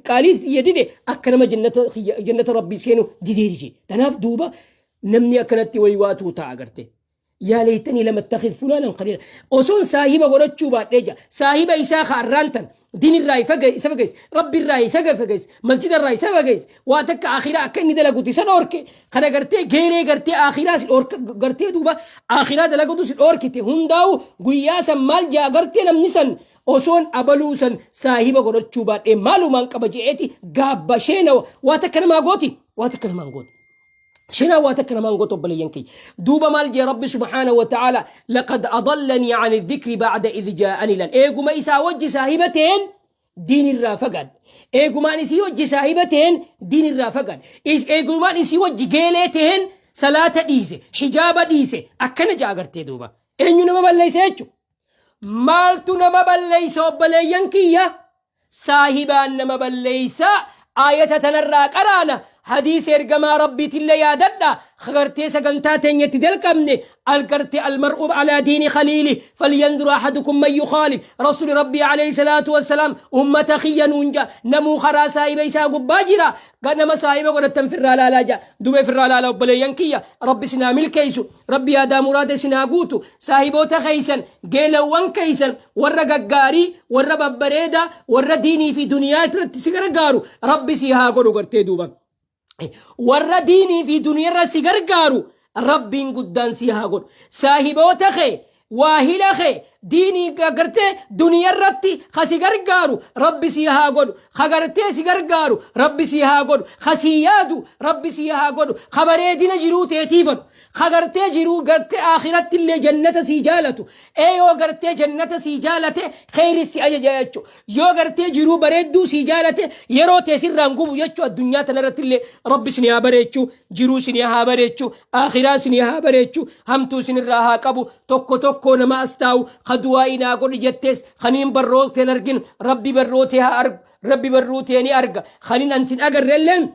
قالي تدي أكنما جنة خي جنة ربي سين دي دي تناف دوبا نمني أكنتي ويواتو تاغرتي Yaa laytanii lam attakhidh fulaanan khaliila. Osoon saahiba godhachuu baadhee jaa. Saahiba isaa ka arraan tan diin irraa isa fageesse, Rabbi irraa isa fageesse, masjida irraa isa fageesse, waa takka akhiraa akka inni dalagutu isa dhoorke, kana gartee geeree gartee akhiraa si dhoorka gartee duuba akhiraa dalagatu si dhoorkite hundaa'u guyyaa san maal jaa gartee namni san osoon abaluu san saahiba godhachuu baadhee maalumaan qaba je'eeti gaabba sheena waa takka namaa gooti waa takka namaan gooti. Shinaa waa takka namaan gootu obboleeyyan kiyya. Duuba maal jee Rabbi subhaanahu wa ta'aala laqad adallanii ani dhikri ba'da idh jaa'ani lan. Eeguma isaa wajji saahiba ta'een diin irraa fagaadhe. Eegumaan isii wajji saahiba ta'een diin irraa fagaadhe. Eegumaan isii wajji geelee ta'een salaata dhiise, hijaaba dhiise akkana ja'a gartee duuba. Eenyu nama balleessa jechuudha. Maaltu nama balleessa obboleeyyan kiyya? Saahibaan nama balleeysa aayata tanarraa qaraana hadiisa ergamaa rabbiitillee yaadadha gartee sagantaa teenya itti jalqabne algarte almar'u alaa diini khaliili falyanzur ahadukum man yukhaalif rasuli rabbii alayhi salaatu wassalaam ummata kiyya nuun ja namuu karaa saahiba isaa gubbaa jira nama saahiba godhattan firraa laalaa ja dubee firraa laalaa obboleeyyan kiyya rabbi isinaa milkeeysu Rabbi yaadaa muraada isin haa guutu. Saahiboota keeysan, geelawwan keeysan, warra gaggaarii, warra babbareedaa, warra diinii fi duniyaa irratti si gargaaru Rabbi si haa godhu gartee duuba. Warra diinii fi duniyaa irra si gargaaru Rabbiin guddaan si haa godhu. Saahiboota kee waahila kee diinii gartee duniyaa irratti ka si gargaaru Rabbi si haa godhu. Ka gartee si gargaaru Rabbi si haa godhu. Ka si yaadu Rabbi si haa godhu. Ka bareedina jiruu teetii fadhu. Ka gartee jiruu gartee akhiratti illee jannata sii jaalatu. Ee yoo gartee jannata sii jaalate kheyri si ajaja jechuudha. Yoo gartee jiruu bareedduu sii jaalate yeroo tee sirraan gubu jechuudha addunyaa tanarratti illee Rabbi isin haa bareechu jiruu isin haa bareechu akhiraa isin haa bareechu hamtuu isinirraa haa qabu tokko tokko nama as taa'u ka du'aa'ii naa godhi jettees kaniin barrootee hin argin rabbi barrootee haa argu rabbi barruutee ni arga kanin an sin agarrelleen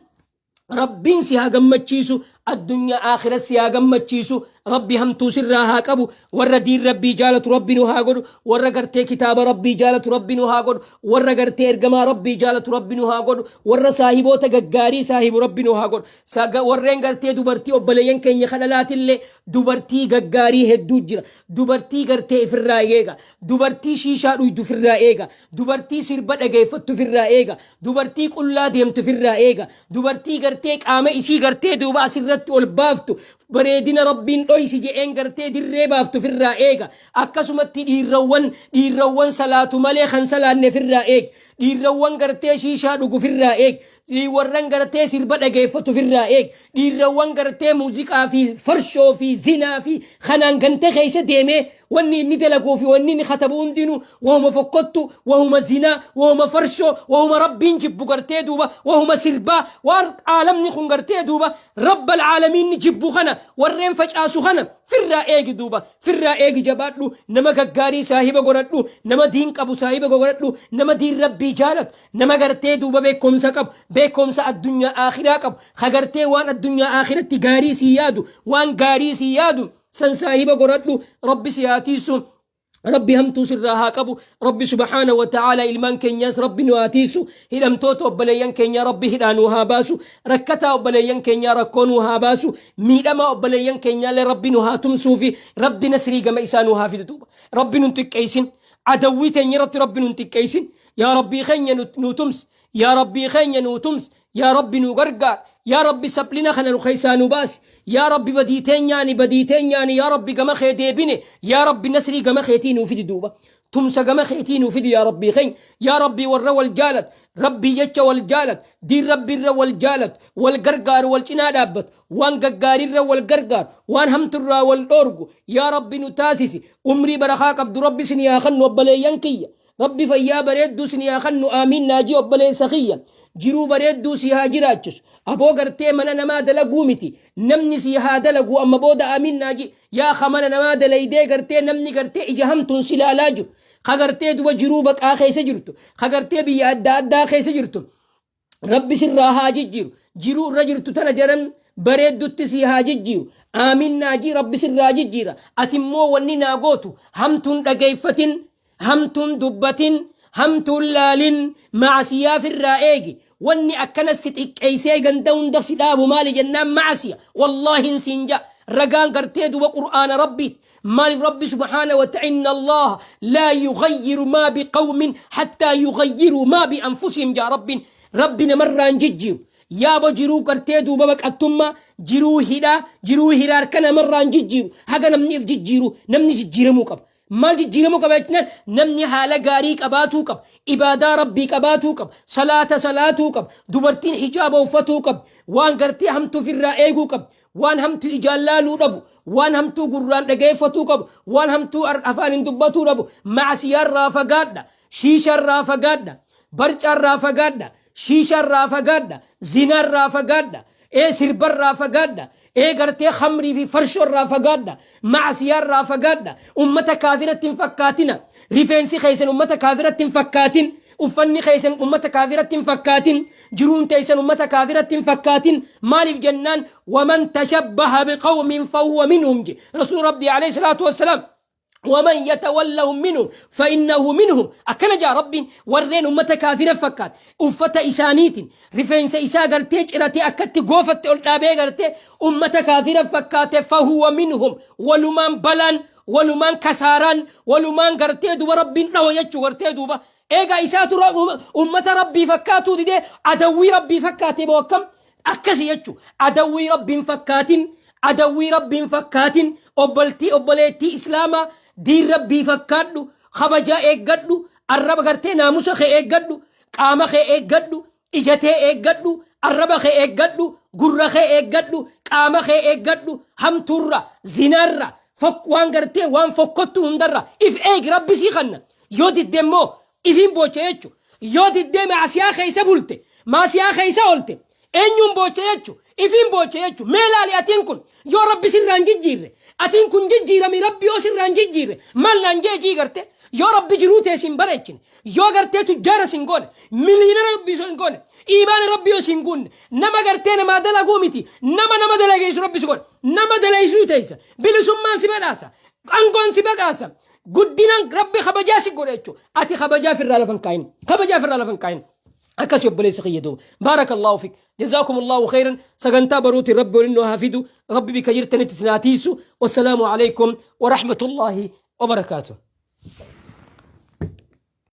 rabbiin si haa gammachiisu addunyaa aakhira si haa gammachiisu rabbi hamtuu sirraa haa qabu warra diin rabbii jaalatu rabbi nu haa godhu warra gartee kitaaba rabbii jaalatu rabbi nu haa godhu warra gartee ergamaa rabbii jaalatu rabbi nu haa godhu warra saahiboota gaggaarii saahibu rabbi nu haa godhu Saga warreen gartee dubartii obboleeyyan keenya ka dhalaatillee dubartii gaggaarii hedduu jira. Dubartii gartee ifirraa eega. Dubartii shiishaa dhuydu ifirraa eega. Dubartii sirba dhageeffattu ifirraa eega. Dubartii qullaa deemtu ifirraa eega. Dubartii gartee qaama isii gartee duuba asirratti ol baaftu bareedina rabbiin dhoysi je'een gartee dirree baaftu ifirraa eega. Akkasumatti dhiirrawwan dhiirrawwan salaatu malee kan salaanne ifirraa eeg. Dhiirrawwan gartee shiishaa dhugu ifirraa eeg. Dhiirwarran gartee sirba dhageeffatu ofirraa eeg. Dhiirrawwan gartee muuziqaa fi farshoo fi zinaa fi kanaan gante keessa deemee wanni inni dalaguu fi wanni inni katabu hundinuu wahuma fokkottu, wahuma zinaa, wahuma farshoo, wahuma rabbiin jibbu gartee duuba, wahuma sirbaa waan aalamni kun gartee duuba rabbal aalamiin jibbu kana warreen facaasu kana firraa eegi duuba. Firraa eegi jabaadhu nama gaggaarii saahiba godhadhu nama diin qabu saahiba godhadhu nama diin rabbii jaalatu Nama gartee duuba beekumsa qabu, beekumsa addunyaa aakhiraa qabu, ka gartee waan addunyaa aakhiratti gaarii sii yaadu, waan gaarii sii yaadu, san saahiba godhadhu, Rabbi si haa tiisu. Rabbi hamtuu sirraa haa qabu. Rabbi subhaana wa ta'aala ilmaan keenyaas Rabbi nu haa tiisu. Hidhamtoota obboleeyyan keenyaa Rabbi hidhaa nu haa baasu. Rakkataa obboleeyyan keenyaa rakkoo nu haa baasu. Miidhamaa obboleeyyan keenyaallee Rabbi nu haa tumsuufi Rabbi nasrii gama isaa nu haa fidu duuba. Rabbi nun xiqqeessin. Adawwii teenya irratti Rabbi nun xiqqeessin. Yaa Rabbii keenya nu tumsi. Yaa Rabbii keenya nu tumsi. Yaa Rabbi nu gargaar. Yaa Rabbi saplina kana nu keessaa nu baasi. Yaa Rabbi badii teenyaani badii teenyaani yaa Rabbi gama kee deebine. Yaa Rabbi nasrii gama keetii nuu fidi duuba. Tumsa gama keetii nuu fidi yaa Rabbii keenya. Yaa Rabbii warra wal jaalatu, Rabbii jecha wal jaalatu, diin Rabbiirra wal jaalatu, wal gargaaru, wal cinaa dhaabbatu, waan gaggaariirra wal gargaaru, waan hamturraa wal dhoorgu. Yaa Rabbi nu taasisi. Umrii barakaa qabdu Rabbi isin haa kennu obboleeyyan kiyya. Rabbi fayyaa bareedduu isin haa kennu aamiin naajii obboleessa kiyya. Jiruu bareedduu si haa jiraachisu. Aboo gartee mana namaa dalaguu miti. Namni si haa dalagu amma booda aamiin naajii. Yaa ka mana namaa dalaydee gartee namni gartee ija hamtuun si laalaa jiru. Ka gartee duba jiruu baqaa keessa jirtu. Ka gartee biyya adda addaa keessa jirtu. Rabbi sirraa haa jijjiiru. Jiruu irra jirtu tana jaran bareeddutti si haa jijjiiru. Aamiin naajii Rabbi sirraa jijjiira. Ati immoo wanni naa gootu hamtuun dhageeffatin, hamtuun dubbatin, hamtuun laalin, maasiyaa firraa eegi. Wanni akkana si xiqqeessee ganda hunda si dhaabu maali jennaan maasiya. Wallaahi hin siin ja'a. Ragaan gartee duba qur'aana Rabbiiti. Maaliif Rabbi subhaana wa ta'ala inna Allah laa yughayyiru maa biqawmin hattaa yughayyiru maa bi anfusihim jaa Rabbiin. Rabbi namarraa hin jijjiiru. Yaaba jiruu gartee duuba baqattummaa, jiruu hidhaa, jiruu hiraarka namarraa hin jijjiiru. Haga namni if jijjiiru namni jijjiiramuu qaba. Maal jijjiiramuu qaba jechaan namni haala gaarii qabaatuu qaba. Ibaadaa Rabbii qabaatuu qaba. Salaata salaatuu qaba. Dubartiin hijaaba uffatuu qaba. Waan gartee hamtuu ofirraa eeguu qaba. Waan hamtuu ijaan laaluu dhabu. Waan hamtuu gurraan dhageeffatuu qabu. Waan hamtuu afaaniin dubbatuu dhabu. Maasiyaarraa fagaadha. Shiisharraa fagaadha. Barcaarraa fagaadha. Shiisharraa fagaadha. Zinaarraa fagaadha. Ee sirbarraa fagaadha. Ee gartee khamrii fi farshoorraa fagaadha. Maasiyaarraa fagaadha. Ummata kaafiratti hin fakkaatina. Rifeensi keessan ummata kaafiratti hin fakkaatin. Uffanni keessan ummata kaafiratti hin fakkaatin. Jiruun teessan ummata kaafiratti hin fakkaatin. Maaliif jennaan waman tashabbaha biqawmin fahuwa minhum je. Rasuul Rabbii alayhi salaatu wassalaam. ومن يتولهم منهم فإنه منهم أكن جاء ربي ورين أمة كافرة فكات أفتا إسانيت رفنس إسا قرتي جرتي أكت قوفت أولابي قرتي أمة كافرة فكات فهو منهم ولمان بلان ولمان كساران ولمان قرتي دوبا ربي نو يجو قرتي دوبا إيغا إساتو أمة ربي فكاتو دي, دي عدوي ربي فكاتي بوكم akkasi jechu adawwii rabbiin fakkaatin adawwii rabbiin fakkaatin obboltii obboleettii islaamaa diin rabbii fakkaadhu kabajaa eeggadhu arraba gartee naamusa kee eeggadhu qaama kee eeggadhu ija tee eeggadhu arraba kee eeggadhu gurra kee eeggadhu qaama kee eeggadhu hamtuurra zinaarra fok waan gartee waan fokkottu hundarra if eegi rabbi sii kanna yoo didde immoo ifiin boocha jechu yoo diddee maasiyaa keessa bulte maasiyaa keessa oolte eenyuun boocha jechu ifiin boocha jechu mee laali atiin kun yoo rabbi sirraan jijjiirre atiin kun jijjiirami rabbi yoo sirraan jijjiirre maal naan jee jii garte yoo rabbi jiruu tee sin bareechine yoo gartee tujjaara sin goone miliinara rabbi sin goone iimaana rabbi yoo sin guunne nama gartee namaa dalaguu miti nama nama dalageessu rabbi si godhe nama dalageessuu teessa bilisummaan si badhaasa aangoon si badhaasa guddinan rabbi kabajaa si godhe jechuudha ati kabajaa firraa lafa hin kaayin kabajaa firraa lafa hin kaayin akkasi obboleessi kiyya duuba baarakallahu fik جزاكم الله خيرا سغنتا بروتي ربي ولنو هافدو ربي بك جرتني تسناتيسو والسلام عليكم ورحمة الله وبركاته.